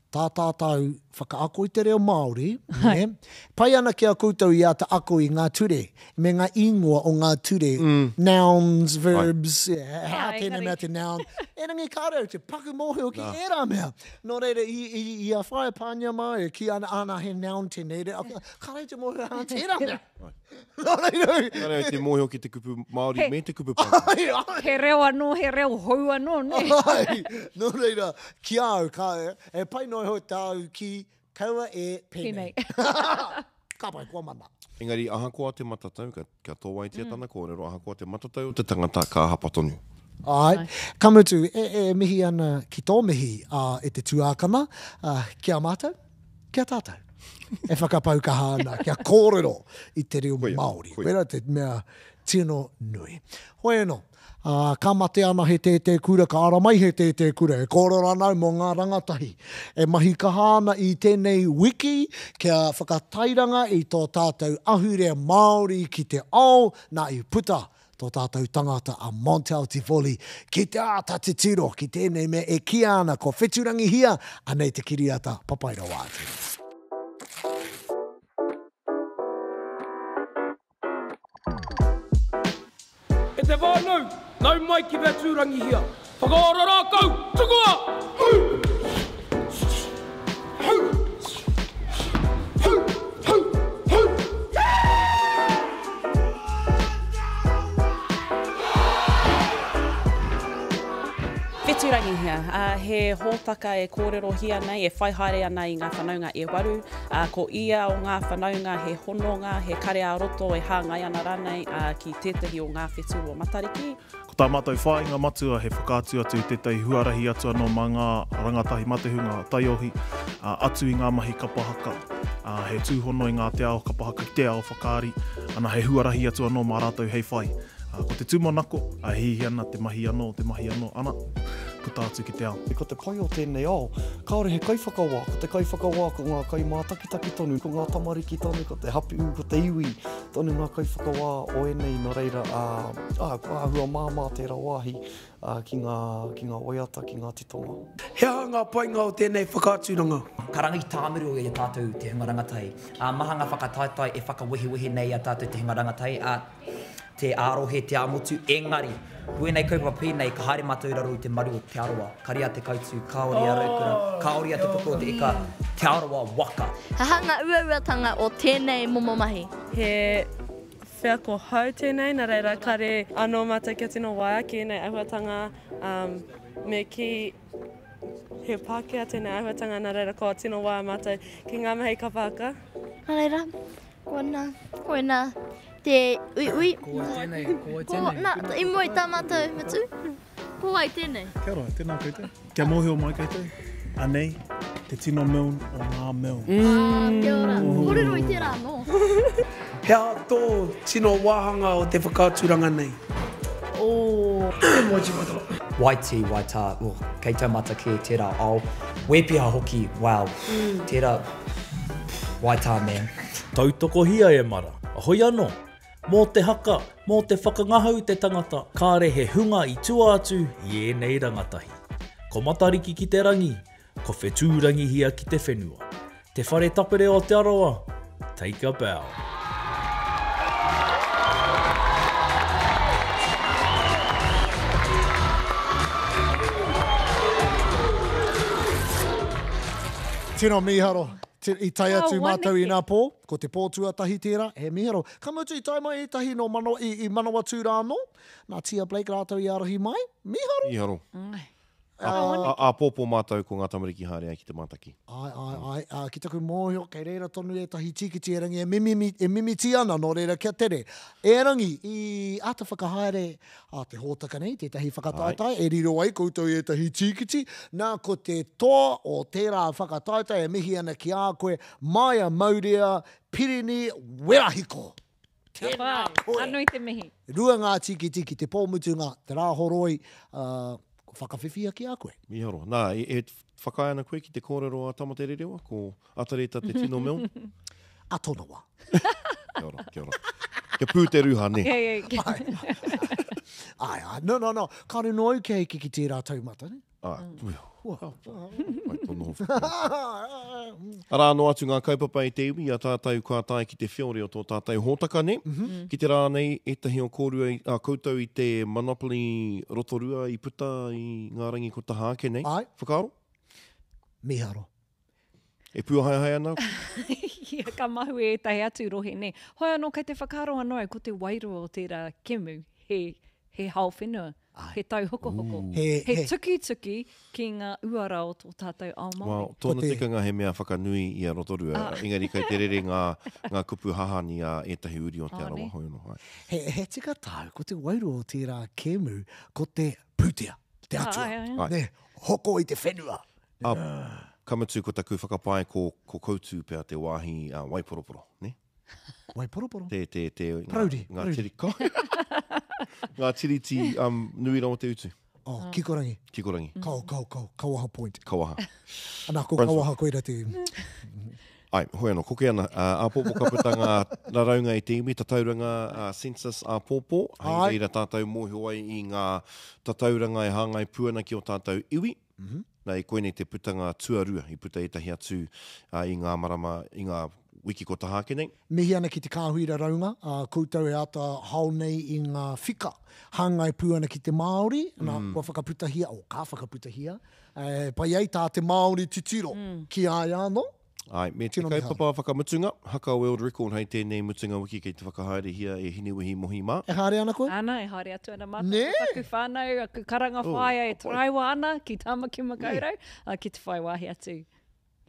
Tā tātou whakaako i te reo Māori, nē, pai ana ki a koutou i āta ako i ngā ture, me ngā ingoa o ngā ture, nouns, verbs, he aha tēnei mea te noun, erangi kāore au te paku mōhio ki ērā mea. Nō reira, i, i, i a Whaea Pānia mā e kī ana, āna he noun tēnei, kāore au te mōhio he aha tērā mea. Nō reira. Kāre au te mōhio ki te kupu Māori me te kupu Pākehā. He reo anō, he reo hou anō, nē? Ai, nō reira, ki a au, ka, e pai noa iho tāu ki, kaua e pēnei. Ka pai, kua mana. Engari, ahakoa te matatau, ka, ka tōwaitia tana kōrero, ahakoa te matatau o te tangata, ka hapa tonu. Āe, ka mutu, e, e mihi ana ki tō mihi, ā, e te tuākana, ā, ki a mātou. Ki a tātou e whakapau kaha ana kia kōrero i te reo Māori. Koira te mea tino nui. Hoi anō, ka mate ana he tētē kura, ka ara mai he tētē kura. E kōrero ana au mō ngā rangatahi e mahi kaha ana i tēnei wiki kia whakatairanga i tō tātou ahurea Māori ki te ao, nā i puta tō tātou tangata a Montel Tivoli ki te āta titiro ki tēnei mea e kīia ana ko Whetūrangihia, anei te kiriata papai rawa atu. E te whānau, nau mai ki Whetūrangihia. Whakaora rākau, tukua! Hū! Hū! Hū! Hū! Hū! Whetūrangihia, ā, he hōtaka e kōrerohia nei, e whai haere ana i ngā whanaunga e waru, ā, ko ia o ngā whanaunga he hononga, he kare ā-roto e hāngai ana rānei, ā, ki tētahi o ngā whetū o Matariki. Ko tā mātou whāinga matua he whakaatu atu i tētahi huarahi atu anō mā ngā rangatahi matehunga taiohi, ā, atu i ngā mahi kapa haka, ā, he tūhono i ngā te ao kapa haka ki te ao whakaari, ana he huarahi atu anō mā rātou hei whai. Ā, ko te tūmanako, ā, e hiahia ana te mahi anō, te mahi anō, ana, puta atu ki te ao. Ko te pai o tēnei ao, kāore he kaiwhakawā, ko te kaiwhakawā ko ngā kaimātakitaki tonu, ko ngā tamariki tonu, ko te hapū, ko te iwi, Tonu ngā kaiwhakawā o ēnei, nō reira, ā, ā, kua āhua māmā tērā wāhi, ā, ki ngā, ki ngā waiata, ki ngā titonga. He aha ngā painga o tēnei whakaaturanga? Ka rangitāmiru i a tātou te hunga rangatahi. Ā, maha ngā whakataetae e whakawehewehe nei i a tātou te hunga rangatahi, ā, te ā-rohe, te ā-motu, engari, ko ēnei kaupapa pēnei, ka haere mātou i raro i te maru o Te Arawa, ka ria te kautū, kāore a Raukura, kāore a Te Puku o te Ika, Te Arawa waka. He aha ngā uauatanga o tēnei momo mahi? He wheako hou tēnei, nā reira kare anō mātou kia tino waia ki ēnei āhuatanga, me kī he Pākehā tēnei āhuatanga, nā reira kua tino waia mātou ki ngā mahi kapa haka. Nā reira, Koina, koina te uiui. Ko wai tēnei, ko wai tēnei? Ko, nā, i mua i tā mātou mutu, ko wai tēnei? Kia ora, tēnā koutou. Kia mōhio mai koutou, anei te tino Milne o ngā Milnes. Ah, kia ora. Kōrero i tērā anō. He aha tō tino wāhanga o te whakaaturanga nei? Oh. Waitī, Waitā, oh, kei taumata kē tērā ao. Wēpiha hoki, wow, tērā, Waitā man. Tautokohia e mara. Hoi ano, mō te haka, mō te whakangahau i te tangata, kāre he hunga i tua atu i ēnei rangatahi. Ko Matariki ki te rangi, ko Whetūrangihia ki te whenua. Te Whare Tapere o Te Arawa, take a bow. Tino mīharo. I tae atu mātou i nā pō, ko te pō tuatahi tērā, he mīharo. Ka mutu i tae mai ētahi nō Mano, i, i Manawatū rā anō, nā Tia Blake rātou i ārahi mai. Mīharo! Mīharo. Āpōpō mātou ko ngā tamariki haere ai ki te mātaki. Āe, āe, āe. Ā, ki taku mōhio, kei reira tonu ētahi tīkiti erangi e mimimi, e mimiti ana, nō reira kia tere. Erangi, i āta whakahaere a te hōtaka nei, tētahi whakataetae, e riro ai koutou i ētahi tīkiti. Nā, ko te toa o tērā whakataetae e mihi ana ki a koe, Maia Maurea Pirini Werahiko. Tēnā koe. Ka nui te mihi. Rua ngā tīkiti ki te pō mutunga, te Rāhoroi, ā, whakawhiwhia ki a koe. Mīharo. Nā, e, e whakaae ana koe ki te kōrero a Tamatererewa, ko Atareta te tino Milne? A tōna wā. Kia ora, kia ora. Kia pū te ruha, nē? Yeah, yeah. Ai, ai. No, no, no. Kāore noa au kia eke ki tērā taumata, nē? Ai. Ua. Tō noho whakaaro. Arā anō atu ngā kaupapa i te iwi i a tātou kua tae ki te whiore o tō tātou hōtaka, nē? Ki te rā nei ētahi o kōrua, a koutou i te Monopoly Rotorua i puta i ngā rangi ko taha ake nei. Āe. Whakaaro? Mīharo. E pūhaehae ana? Ia, ka mahue ētahi atu rohe, nē. Hoi anō, kei te whakaaro anō au ko te wairua o tērā kemu, he, he hao whenua, he tauhokohoko, he, he tukituki ki ngā uara o tō tātou ao Māori. Well, tōna tikanga he mea whakanui i a Rotorua, ah. engari kei te rere ngā, ngā kupu hahani a ētahi uri o Te Arawa hoi anō. He, he tika tāu, ko te wairua o tērā kēmu, ko te pūtea, te atua, Ai, ai, ai. Nē, hoko i te whenua. Ā, ka mutu ko taku whakapae ko, ko Koutu pea te wāhi uh, Waiporoporo, ne? Waiporoporo? Te, te, te, ngā, Parauri, ngā parauri. tiri, ngā tiriti um, nui rawa te utu. Oh, Kikorangi. Kikorangi. Kao, kao, kao, Kawaha Point. Kawaha. Ana, ko Brunswick. Kawaha koira te... Ai, hoi anō, koke ana, uh, āpōpō ka puta ngā raraunga i te iwi, tatauranga uh, census āpōpō, hei Ai. reira tātou mōhio ai i ngā tatauranga e hāngai pū ana ki ō tātou iwi. Nā, i koinei te putanga tuarua, i puta ētahi atu i ngā marama, i ngā wiki ko taha ake nei. Mihi ana ki te kāhui raraunga, ā, koutou e āta hao nei i ngā whika hāngai pū ana ki te Māori, nā, kua whakaputahia, o, ka whakaputahia, e pai ai tā te Māori titiro ki a ia anō. Āe, me te Tino miharo. kaupapa whakamutunga, Haka World Record hei tēnei mutunga wiki kei te whakahaerehia e Hinewehi Mohi mā. E haere ana koe? Ana, e haere atu ana mātou Nē? ko taku whānau, aku karanga Oh, whaea e ka pai. taraiwa ana ki Tāmaki Makaurau, ā, ki te whai wāhi atu.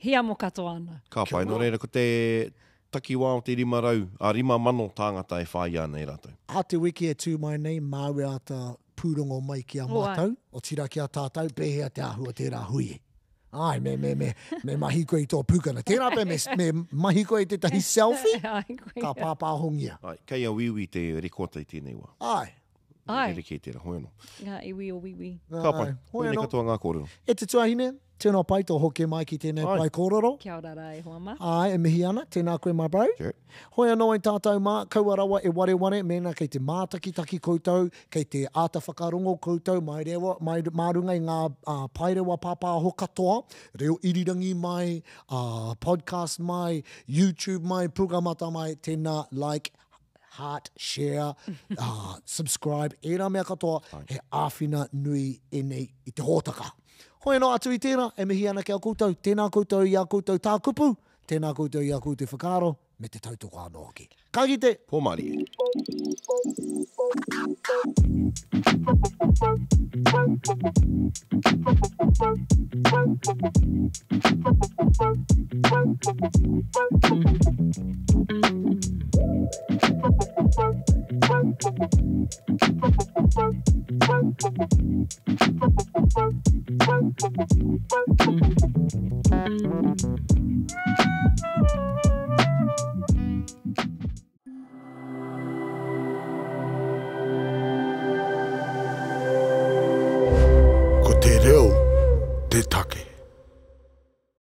Hiamo katoa ana. Ka pai, nō reira ko te takiwā o te 500, ā, 5,000 tāngata e whāia ana e rātou. Ā te wiki e tū mai nei, māu e āta pūrongo mai ki a Oh, āe. mātou, otirā ki a tātou, pēhea te āhua tērā hui e. Āe, me, me, me, me mahi koe i tō pūkana. Tērā pea me, me mahi koe i tētahi selfie, Āe, koia. ka pāpāhongia. Āe, kei a Wīwī te rekoata i tēnei wā. Āe. Āe. Rerekē tērā, hoi anō. Ngā iwi o Wīwī. Ka pai, Āe, hoi koinei anō. katoa ngā kōrero. E te tuahine, tēnā pai tō hoki mai ki tēnei Āe. pae kōrero. Kia ora rā e hoa mā. Āe, e mihi ana, tēnā koe my bro. Sure. Hoi anō i tātou mā, kaua rawa e wareware mēnā kei te mātakitaki koutou, kei te āta whakarongo koutou mai rewa, mai, mā runga i ngā paerewa pāpāho katoa, reo irirangi mai, podcast mai, YouTube mai, Pukamata mai, tēnā like, heart, share, subscribe, ērā mea katoa, he āwhina nui ēnei i te hōtaka. Hoi anō atu i tērā, e mihi ana ki a koutou, tēnā koutou i a koutou tā kupu, Tēnā koutou i a koutou whakaaro me te tautoko anō hoki. Ka kite! Pō mārie. Ko te reo te take.